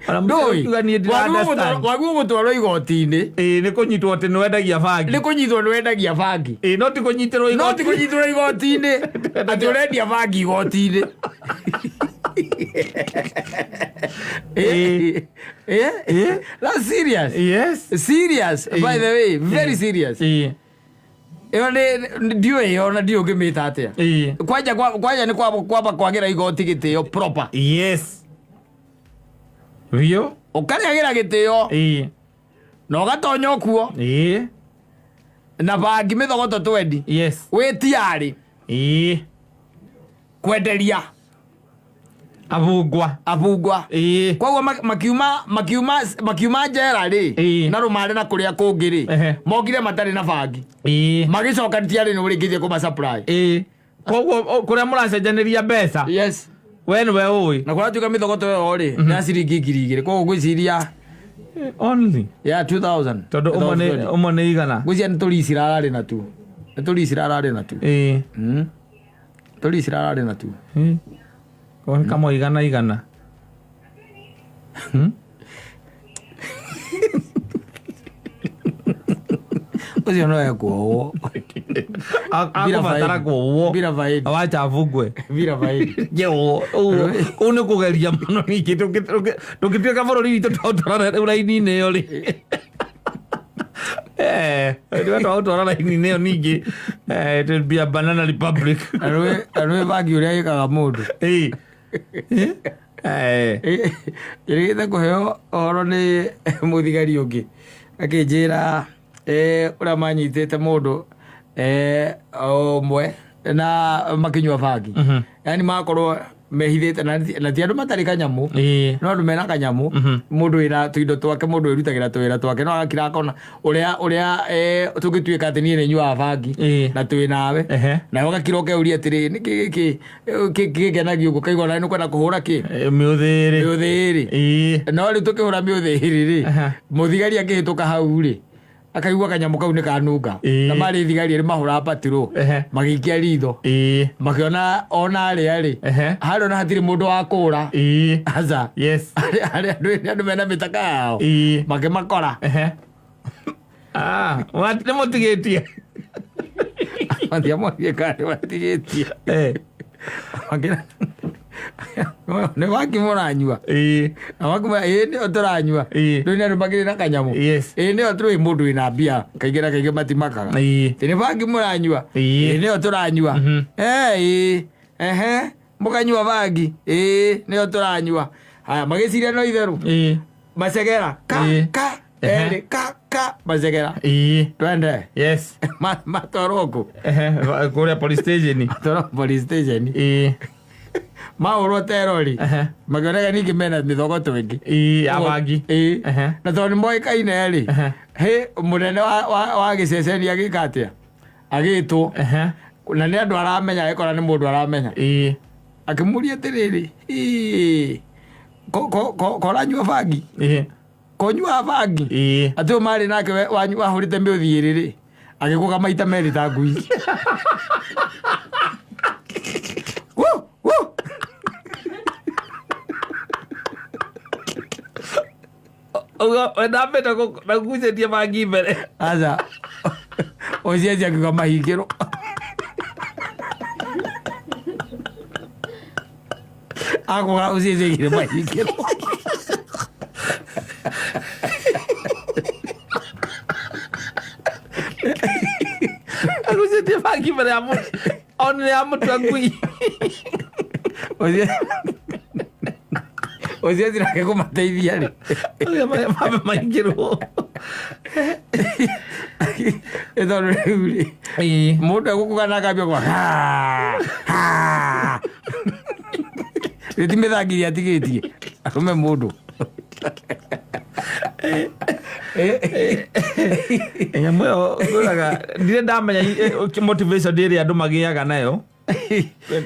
Ona Ndũĩ, mũciari niĩ ndira understand. waguo gũtwarwo igoti-inĩ Ĩĩ, nĩ kũnyitwo atĩ nĩ wendagia bangi. Nĩ kũnyitwo nĩ wendagia bangi. Ĩĩ, no ti kũnyitĩrwo No ti igoti. kũnyitwo igoti-inĩ atĩ ũrendia bangi igoti-inĩ. Ĩĩ. Ĩĩ. Ĩĩ. That's serious. Yes. Serious, by the way, very serious. Ĩĩ. Ĩyo nĩ ndiũĩ, ona ndiũĩ ũngĩmĩta atĩa. Ĩĩ. Kwanja kwanja nĩ kwamba kwagĩra igoti gĩtĩo proper. Yes, biũ. Ũkarĩagĩra gĩtĩo Ĩĩ. na ũgatonya kuo Ĩĩ. na bangi mĩthogoto twendi Yes. wĩ tiarĩ Ĩĩ. kwenderia Abungwa. Abungwa. Ĩĩ. Koguo makiuma njera rĩ Ĩĩ. na rũmande na kũrĩa kũngĩ rĩ, Ehe. mokire matarĩ na bangi. Ĩĩ. Magĩcoka tiarĩ nĩ ũrĩkĩtie kũma supply. Ĩĩ, koguo kũrĩa mũracenjanĩria mbeca, Yes. we nĩwe ũĩ. Na kũratuĩka mĩthogoto ĩyo rĩ nĩ ya ciringi 2,000, koguo ngwĩciria Only ya 2000. Tondũ ũmwe nĩ igana. Ngwĩciria nĩ tũricira ararĩ natuo, nĩ tũricira ararĩ natuo. Ĩĩ. Tũricira ararĩ natuo. Ĩĩ. Koguo nĩ kamwe igana igana. Ũcio no ekuohwo. Akũbatara kuohwo. Bila faidi. Wacha abungwe. Bila faidi. Jewo ũguo kũu nĩ kũgeria mũno ningĩ tũngĩtuĩka bũrũri witũ twaũtwara rĩu raini-inĩ ĩyo rĩ. Eh, nĩwe twaũtwara raini-inĩ ĩyo ningĩ, eh, it will be a banana republic. Na nĩũĩ bangi ũrĩa ĩkaga mũndũ. Ĩĩ. Eh. Njĩrĩgĩte kũheo ũhoro nĩ mũthigari ũngĩ akĩnjĩra ũrĩa manyitĩte mũndũ ũmwe na makĩnyua bangi, yani makorwo mehithĩte na ti andũ matarĩ kanyamũ, Ĩĩ. no andũ mena kanyamũ, mũndũ wĩna tũindo twake, mũndũ wĩrutagĩra tũwĩra twake, no agakira akona ũrĩa tũngĩtuĩka atĩ niĩ nĩ nyuaga bangi Ĩĩ. na twĩ nawe, Ehe. na ũgakira ũkeuria atĩrĩ, nĩkĩ gĩkĩ kĩngenagia ũguo, kaigua nawe nĩũkwenda kũhũra kĩ. Eh, mĩũthĩrĩ. Mĩũthĩrĩ. Ĩĩ. No rĩu tũkĩhũra mĩũthĩrĩ rĩ, mũthigari akĩhĩtũka hau rĩ, akaigua kanyamũ kau nĩ kanunga. Ĩĩ. Na marĩ thigari erĩ mahũraga patrol, Ehe. magĩikia ritho, Ĩĩ. makĩona ona arĩa rĩ Ehe. harĩa ona hatirĩ mũndũ wa kũra. Ĩĩ. Aca. Yes. Arĩa andũ mena mĩtaka yao, Ĩĩ. makĩmakora. Ehe. Ah, nĩ mũtigĩtie. Matiamorie kana nĩ matigĩtie. Eh. Nĩ waki mũranyua? Ĩĩ. Na makimwĩra ĩĩ nĩyo tũranyua. Ĩĩ. Rĩu nĩ andũ makĩrĩ na kanyamũ. Yes. Ĩĩ nĩyo tũrĩ, mũndũ wĩna mbia kaingĩ na kaingĩ matimakaga. Ĩĩ. Ĩ nĩ bangi mũranyua? Ĩĩ. Ĩĩ nĩyo tũranyua. Eh, ĩĩ, ehe, mũkanyua bangi? Ĩĩ nĩyo tũranyua. Haya, magĩciria no itherũ. Ĩĩ. Macegera ka Ĩĩ. ka Ehe. erĩ ka ka macegera. Ĩĩ. Twende. Yes. Matwarwo kũ? Ehe, kũrĩa police station. Matwarwo police station. Ĩĩ. Mahũrwo terori, Ehe. makĩoneka ningĩ mena mĩthogoto ĩngĩ. Ĩĩ, ya bangi. Ĩĩ. Ehe. Na tondũ nĩ moĩkaine rĩ, Ehe. hĩ mũnene wa gĩceceni agĩka atĩa, agĩtwo. Ehe. Na nĩ andũ aramenya, agĩkora nĩ mũndũ aramenya. Ĩĩ. Akĩmũria atĩrĩrĩ, "Ĩ, koranyua bangi? Konyuaga bangi?" Atĩ ũyũ marĩ nake wahũrĩte mĩũthi ĩrĩ rĩ, agĩkũga maita merĩ ta ngui. Woo, woo. Uga ndambĩte nagucĩtie bangi mbere. Aca, ũcio akiuga mahingĩrwo. Akũga ũcio aigire mahingĩrwo. Agucĩtie bangi mbere ya mũndũ onire ya mũtua ngui. Ũcio nake kũmateithia rĩ, Ũcio mambe maingĩrwo. Ĩ tondũ rĩu rĩ, mũndũ egũkũga na akambia kuga rĩ ti mĩthangi ĩrĩa atigĩtie arũme mũndũ. Nyamũ ĩyo ngwĩraga ndirĩ ndamenya motivation ĩrĩa andũ magĩaga nayo,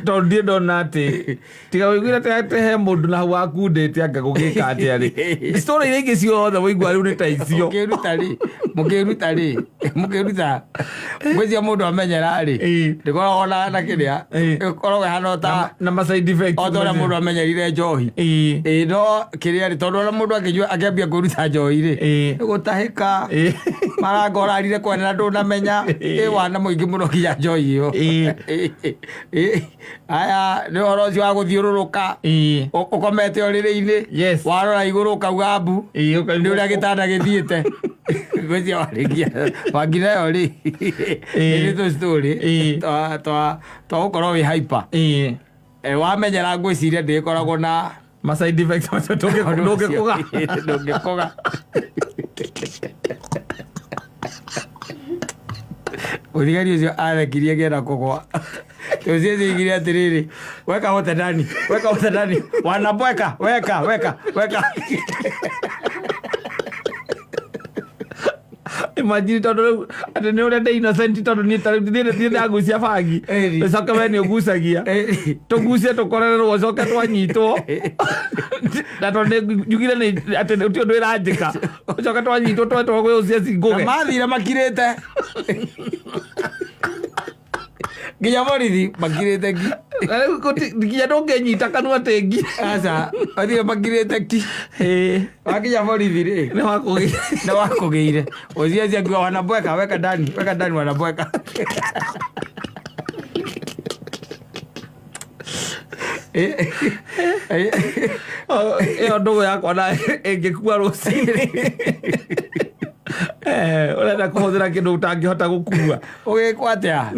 tondũ ndirĩ ndona atĩ tiga wĩiguire atĩ he mũndũ na hau wakundĩte anga gũgĩka atĩa rĩ, story iria ingĩ ciothe wĩigua rĩu nĩ ta icio. Mũkĩruta rĩ, mũkĩruta rĩ, mũkĩruta ngwĩcia mũndũ amenyera rĩ, ndĩkoragwo na kĩrĩa ĩkoragwo ĩhana o ta na ma side effects o ta ũrĩa mũndũ amenyerire njohi. Ĩĩ, no kĩrĩa rĩ, tondũ ona mũndũ akĩnyua akĩambia kwĩruta njohi rĩ, nĩ gũtahĩka maranga ũrarire kwene na ndũnamenya ĩ wana mũingĩ mũno nginya njohi ĩyo. Ĩĩ. Aya nĩ ũhoro ũcio wa gũthiũrũrũka, ũkomete ũrĩrĩ-inĩ, warora igũrũ ũkauga mbu, nĩ ũrĩa gĩtanda gĩthiĩte. Ngwĩciria warĩkia bangi nayo rĩ, nĩ tũ story twa gũkorwo wĩ hyper. Wamenyera ngwĩciria ndĩkoragwo na ma side effects macio, ndũngĩkũga. Ndũngĩkũga. Mũthigari ũcio athekirie ngĩenda kũgwa. Ũcio oigire atĩrĩrĩ, "Weka wote ndani, weka wote ndani, wanabweka, weka, weka, weka." Imagine, tondũ rĩu atĩ nĩ ũrĩa ndĩ innocent, tondũ niĩ ta rĩu niĩ ndagucia bangi, ũcoke we nĩ ũgucagia, tũgucie tũkorererwo, ũcoke twanyitwo, na tondũ nĩ njugire nĩ atĩ ti ũndũ ĩranjĩka, ũcoke twanyitwo twetwo gwĩ ũcio Na ngũge. Mathire makirĩte nginya borithi makirĩte ki. Na rĩu nginya ndũngĩnyita kanua tĩngi. Aca, mathire makirĩte ki. Wakinya borithi rĩ, nĩ wakũgĩ nĩ wakũgĩire ũcio akiuga, "Wanabweka, weka ndani, weka ndani, wanabweka." Ĩyo ndũgũ yakwa na ĩngĩkua rũcinĩ. Ũrenda kũhũthĩra kĩndũ ũtangĩhota gũkua. Ũgĩkwo atĩa?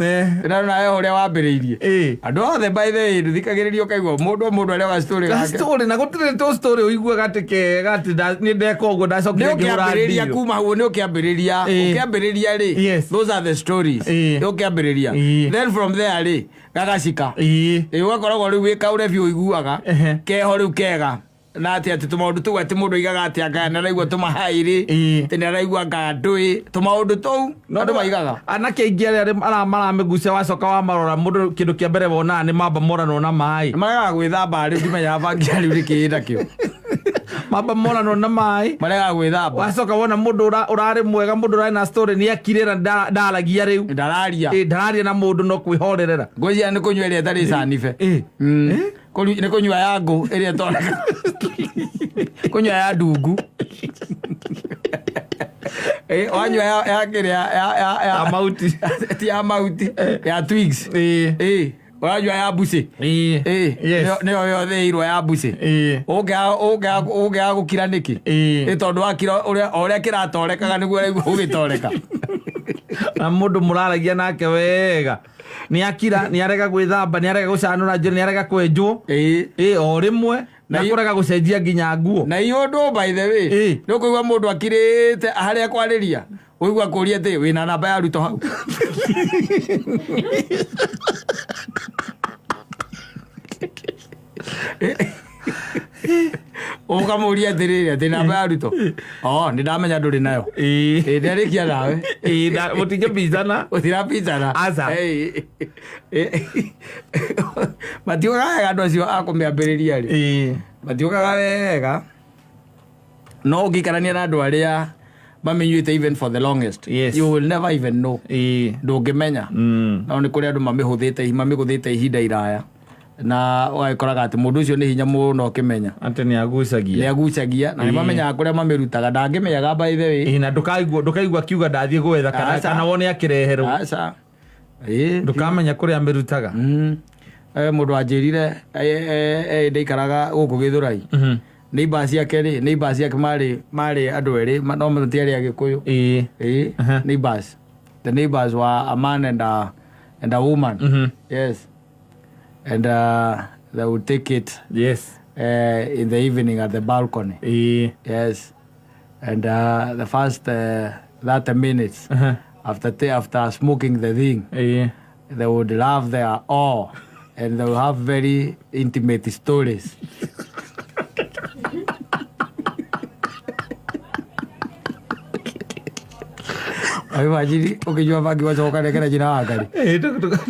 Na nawe ũrĩa wambĩrĩirie, andũ othe, by the way, ndũthikagĩrĩria ũkaigua mũndũ o mũndũ arĩa story gake. Story na gũtirĩ tũ story ũiguaga atĩ kega atĩ nĩ ndeka ũguo Nĩ ndacokire ngĩhũra ũkĩambĩrĩria deal. kuma hau nĩ ũkĩambĩrĩria, ũkĩambĩrĩria rĩ, those are the stories. Nĩ ũkĩambĩrĩria, then from there rĩ, gagacika. Ĩ ũgakoragwo rĩu wĩ kaũre biũ, ũiguaga keho rĩu kega na atĩ tũmaũndũ tũu atĩ mũndũ aigaga atĩ anga nĩ araigua tũmahairĩ, atĩ nĩ araigua anga ndũĩ tũmaũndũ tũu andũ maigaga. Anake aingĩ arĩa maramĩgucia, wacoka wamarora mũndũ kĩndũ kĩa mbere wonaga nĩ mamba moranwo na maĩ. Nĩ maregaga gwĩthamba rĩu, ndimenyaga bangi rĩu nĩ kĩĩ nakĩo. Mamba moranwo na maĩ. Maregaga gwĩthamba. Wacoka wona mũndũ ũrarĩ mwega, mũndũ ũrarĩ na story, nĩ akirĩra, ndaragia rĩu. Ndararia. Ĩ, ndararia na mũndũ no kwĩhorerera. Ngwĩciria nĩ kũnyua ĩrĩa ĩtarĩ canibe. Nĩ kũnyua ya ngũ ĩrĩa ĩtoneka, kũnyua ya ndungu. Wanyua ya kĩrĩa ya Ya mauti. Ti ya mauti, ya twigs. Ũranyua ya mbucĩ. Nĩyo yothĩirwo ya mbucĩ. Ũngĩaga gũkira nĩkĩ? Ĩ tondũ wakira ũrĩa o ũrĩa kĩratorekaga nĩguo ũraigua ũgĩtoreka. Na mũndũ mũraragia nake wega nĩ akira, nĩ arega gwĩthamba, nĩ arega gũcanũra njuĩrĩ, nĩ arega kwenjwo. Ĩ o rĩmwe na kũrega gũcenjia nginya nguo. Na iyo ũndũ, by the way, nĩ ũkũigua mũndũ akirĩte harĩa kwarĩria, ũigua kũria atĩ wĩna namba ya Ruto hau. Ũkamũria atĩrĩrĩ atĩ namba ya Ruto. Oh, nĩ ndamenya ndũrĩ nayo. Ĩĩ. Ĩ ndarĩkia nawe. Ĩĩ, na mũtingĩbicana. Ũtirabicana. Aca. Ĩ. Matiugaga wega andũ acio a kũmĩambĩrĩria rĩ. Ĩĩ. Matiugaga wega. No ũngĩikarania na andũ arĩa mamĩnyuĩte even for the longest. Yes. You will never even know. Ĩĩ. Ndũngĩmenya. No nĩ kũrĩ andũ mamĩhũthĩte ihinda iraya na ũgagĩkoraga atĩ mũndũ ũcio nĩ hinya mũno ũkĩmenya. Atĩ nĩ agucagia. Nĩ agucagia na nĩ mamenyaga kũrĩa mamĩrutaga ndangĩmenyaga by the way. Ĩĩ, na ndũkaigua akiuga ndathiĩ gwetha kana Aca. kana wone akĩreherwo. Aca. Ĩĩ. Ndũkamenya kũrĩa amĩrutaga. Mũndũ wanjĩrire ndaikaraga gũkũ Gĩthũrai. Neighbors ciake rĩ, neighbors ciake marĩ andũ erĩ no matiarĩ Agĩkũyũ. Ĩĩ. Ĩĩ, neighbors. The neighbors were a man and a woman. Yes. And they would take it Yes. in the evening at the balcony. Ĩĩ. Yes. And the first 30 minutes after smoking the thing, Ĩĩ. they would laugh their awe and they would have very intimate stories. Imagine ũkĩnyua bangi wacoka nekera njĩra wa Ngai. Ĩĩ,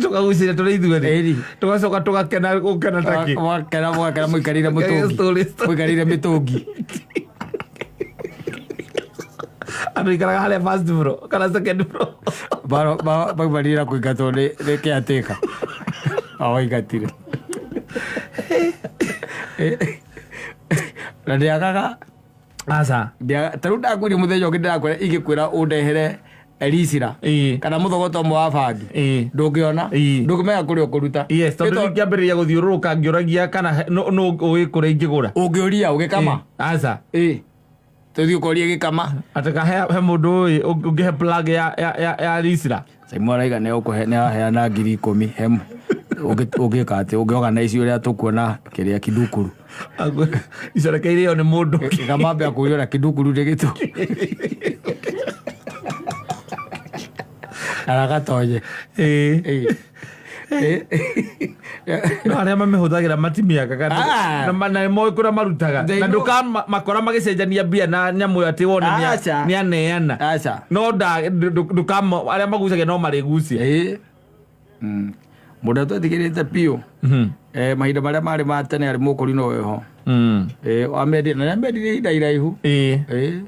tũkagucĩria tũrĩ ithuerĩ. Ĩni. Tũgacoka tũgakena gũkena takĩ. Mwakena mwakena mũikarĩire mũtũngi. Stories. Mũikarĩire mĩtũngi. Andũ ikaraga harĩa first floor kana second floor. Baumanire kũingatwo nĩ caretaker. Awaingatire. Na ndĩagaga Aca. ta rĩu ndakwĩria mũthenya ũngĩ ndĩrakwĩra ingĩkwĩra ũndehere Elisira Ĩĩ. kana mũthogoto ũmwe wa bangi Ĩĩ. ndũngĩona Ĩĩ. ndũngĩmenya kũrĩa ũkũruta. Yes, tondũ ingĩambĩrĩria gũthiũrũrũka ngĩũragia kana nũ ũĩ kũrĩa ingĩgũra. Ũngĩũria ũgĩkama. Aca. Ĩĩ. Tũthiĩ ũkorie gĩkama. Atĩ ka he mũndũ ũĩ ũngĩhe plug ya Elisira. Simon araiga nĩ ũkũhe nĩ aheana 10,000 he ũngĩka atĩ ũngĩorganize ũrĩa tũkuona kĩrĩa kidukuru. Icorekeire ĩyo nĩ mũndũ. Gĩkama ambia kũria ũrĩa kidukuru nĩ gĩtũ. Aragatonye. Ĩĩ. No arĩa mamĩhũthagĩra matimiaka kana na nĩ moĩ kũrĩa marutaga. They Na know. ndũkamakora magĩcenjania mbia na nyamũ ĩyo atĩ wone Aca. nĩ aneana. Aca. No ndũkamo arĩa magucagia no marĩgucia. Ĩĩ. Mũndũ atwetigĩrĩte biũ. Mahinda marĩa marĩ ma tene arĩ mũkũri no wĩho. Wamendirie na nĩamendirie ihinda iraihu. Ĩĩ. Ĩĩ.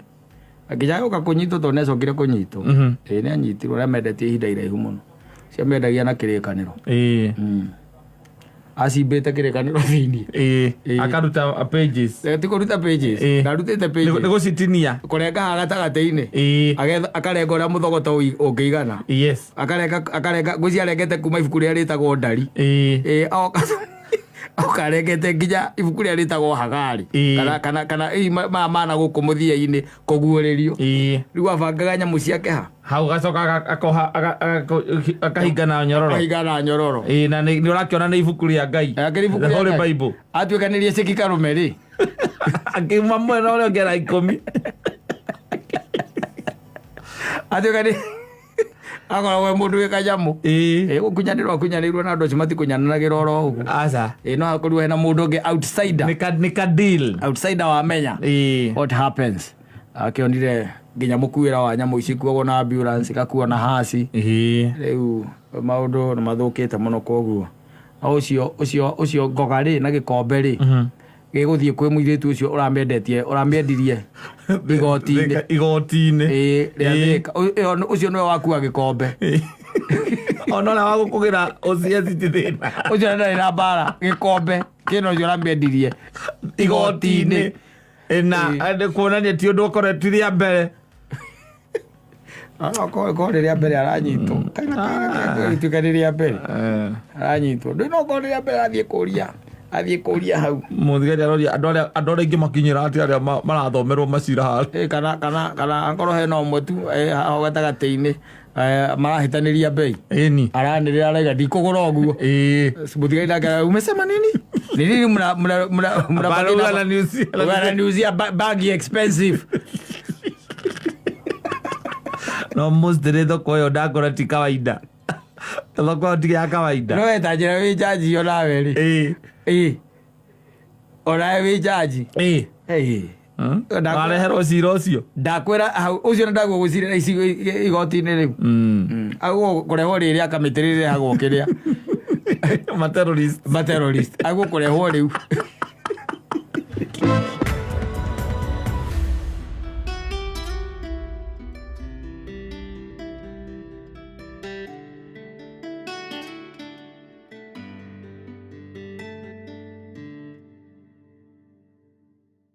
Nginya gũka kũnyitwo tondũ nĩacokire kũnyitwo. Ĩĩ nĩanyitirwo nĩamendetie ihinda iraihu mũno. Ciamendagia na kĩrĩkanĩro. Ĩĩ. Acimbĩte kĩrĩkanĩro thĩiniĩ. Ĩĩ. Akaruta pages. Ti kũruta pages. Ĩĩ. Ndarutĩte pages. Nĩ gũcitinia. Kũrenga haha gatagatĩ-inĩ. Ĩĩ. Akarenga ũrĩa mũthogoto ũngĩigana. Yes. Akarenga ngwĩciria arengete kuma ibuku rĩrĩa rĩtagwo Ndari. Ĩĩ. Ĩĩ oka arengete nginya ibuku rĩrĩa rĩtagwo Hagari. Ĩĩ. Kana maya mana gũkũ mũthia-inĩ kũguũrĩrio. Ĩĩ. Rĩu abangaga nyamũ ciake ha. Hau gacoka akoha akahinga na nyororo. Akahinga na nyororo. Ĩĩ, na nĩ ũrakĩona nĩ ibuku rĩa Ngai. Akĩrĩ ibuku The rĩa Holy Ngai. Bible. Atuĩkanĩrie ceki karũme rĩ. Akiuma mwena ũrĩa ũngĩ na 10. Atuĩkanĩrie akoragwo e mũndũ wĩ kanyamũ. Ĩĩ. Ĩĩ, gũkunyanĩrwo akunyanĩirwo na andũ acio matikunyanagĩra oro ũguo. Aca. Ĩĩ, no hakorirwo hena mũndũ ũngĩ outsider. Nĩ ka deal. Outsider wamenya. Ĩĩ. What happens? Akĩonire nginya mũkuĩra wa nyamũ ici kuagwo na ambulance ĩgakuo na haci. Ĩĩ. Rĩu maũndũ nĩ mathũkĩte mũno koguo. No ũcio ngoga rĩ na gĩkombe rĩ. Gĩgũthiĩ kwĩ mũirĩtu ũcio ũramĩendetie ũramĩendirie igoti-inĩ. Igoti-inĩ. Ĩĩ, rĩa Thĩka. Ũcio nĩwe wakua gĩkombe. Ona ũrĩa wa gũkũgĩra OCS ti thĩna. Ũcio ndarĩ na mbara gĩkombe kĩna ũcio ũramĩendirie Igoti-inĩ. Na kuonania ti ũndũ ũkoretwo rĩa mbere. No korwo rĩrĩa mbere aranyitwo. Kana gĩtuĩka rĩrĩa mbere aranyitwo. Ndũĩ no korwo rĩrĩa mbere athiĩ kũria. Athiĩ kũria hau. Mũthigari aroria andũ arĩa aingĩ makinyĩra atĩ arĩa marathomerwo macira harĩa. Ĩĩ, kana angorwo hena ũmwe tu hau gatagatĩ-inĩ marahĩtanĩria bei. Ĩni. Aranĩrĩra arauga ndikũgũra ũguo. Ĩĩ. Mũthigari nake arauga, umesema nini? Ni nini mna Hapana, huyu ananiuzia. Huyu ananiuzia bagi expensive. No mostly thoko ĩyo ndakora ti kawaida. Thoko ĩyo ti ya kawaida. No weta njĩra wĩ njanji onawe rĩ. Ĩĩ. Ĩĩ. Onawe wĩ njanji. Ĩĩ. Hey. Wareherwo cira ũcio. Ndakwĩra hau ũcio nĩ ndagwo gwĩcirĩra icigo igoti-inĩ rĩu. Agwo kũrehwo rĩrĩa kamĩtĩ rĩrehagwo kĩrĩa Materrorist. Materrorist agwo kũrehwo rĩu.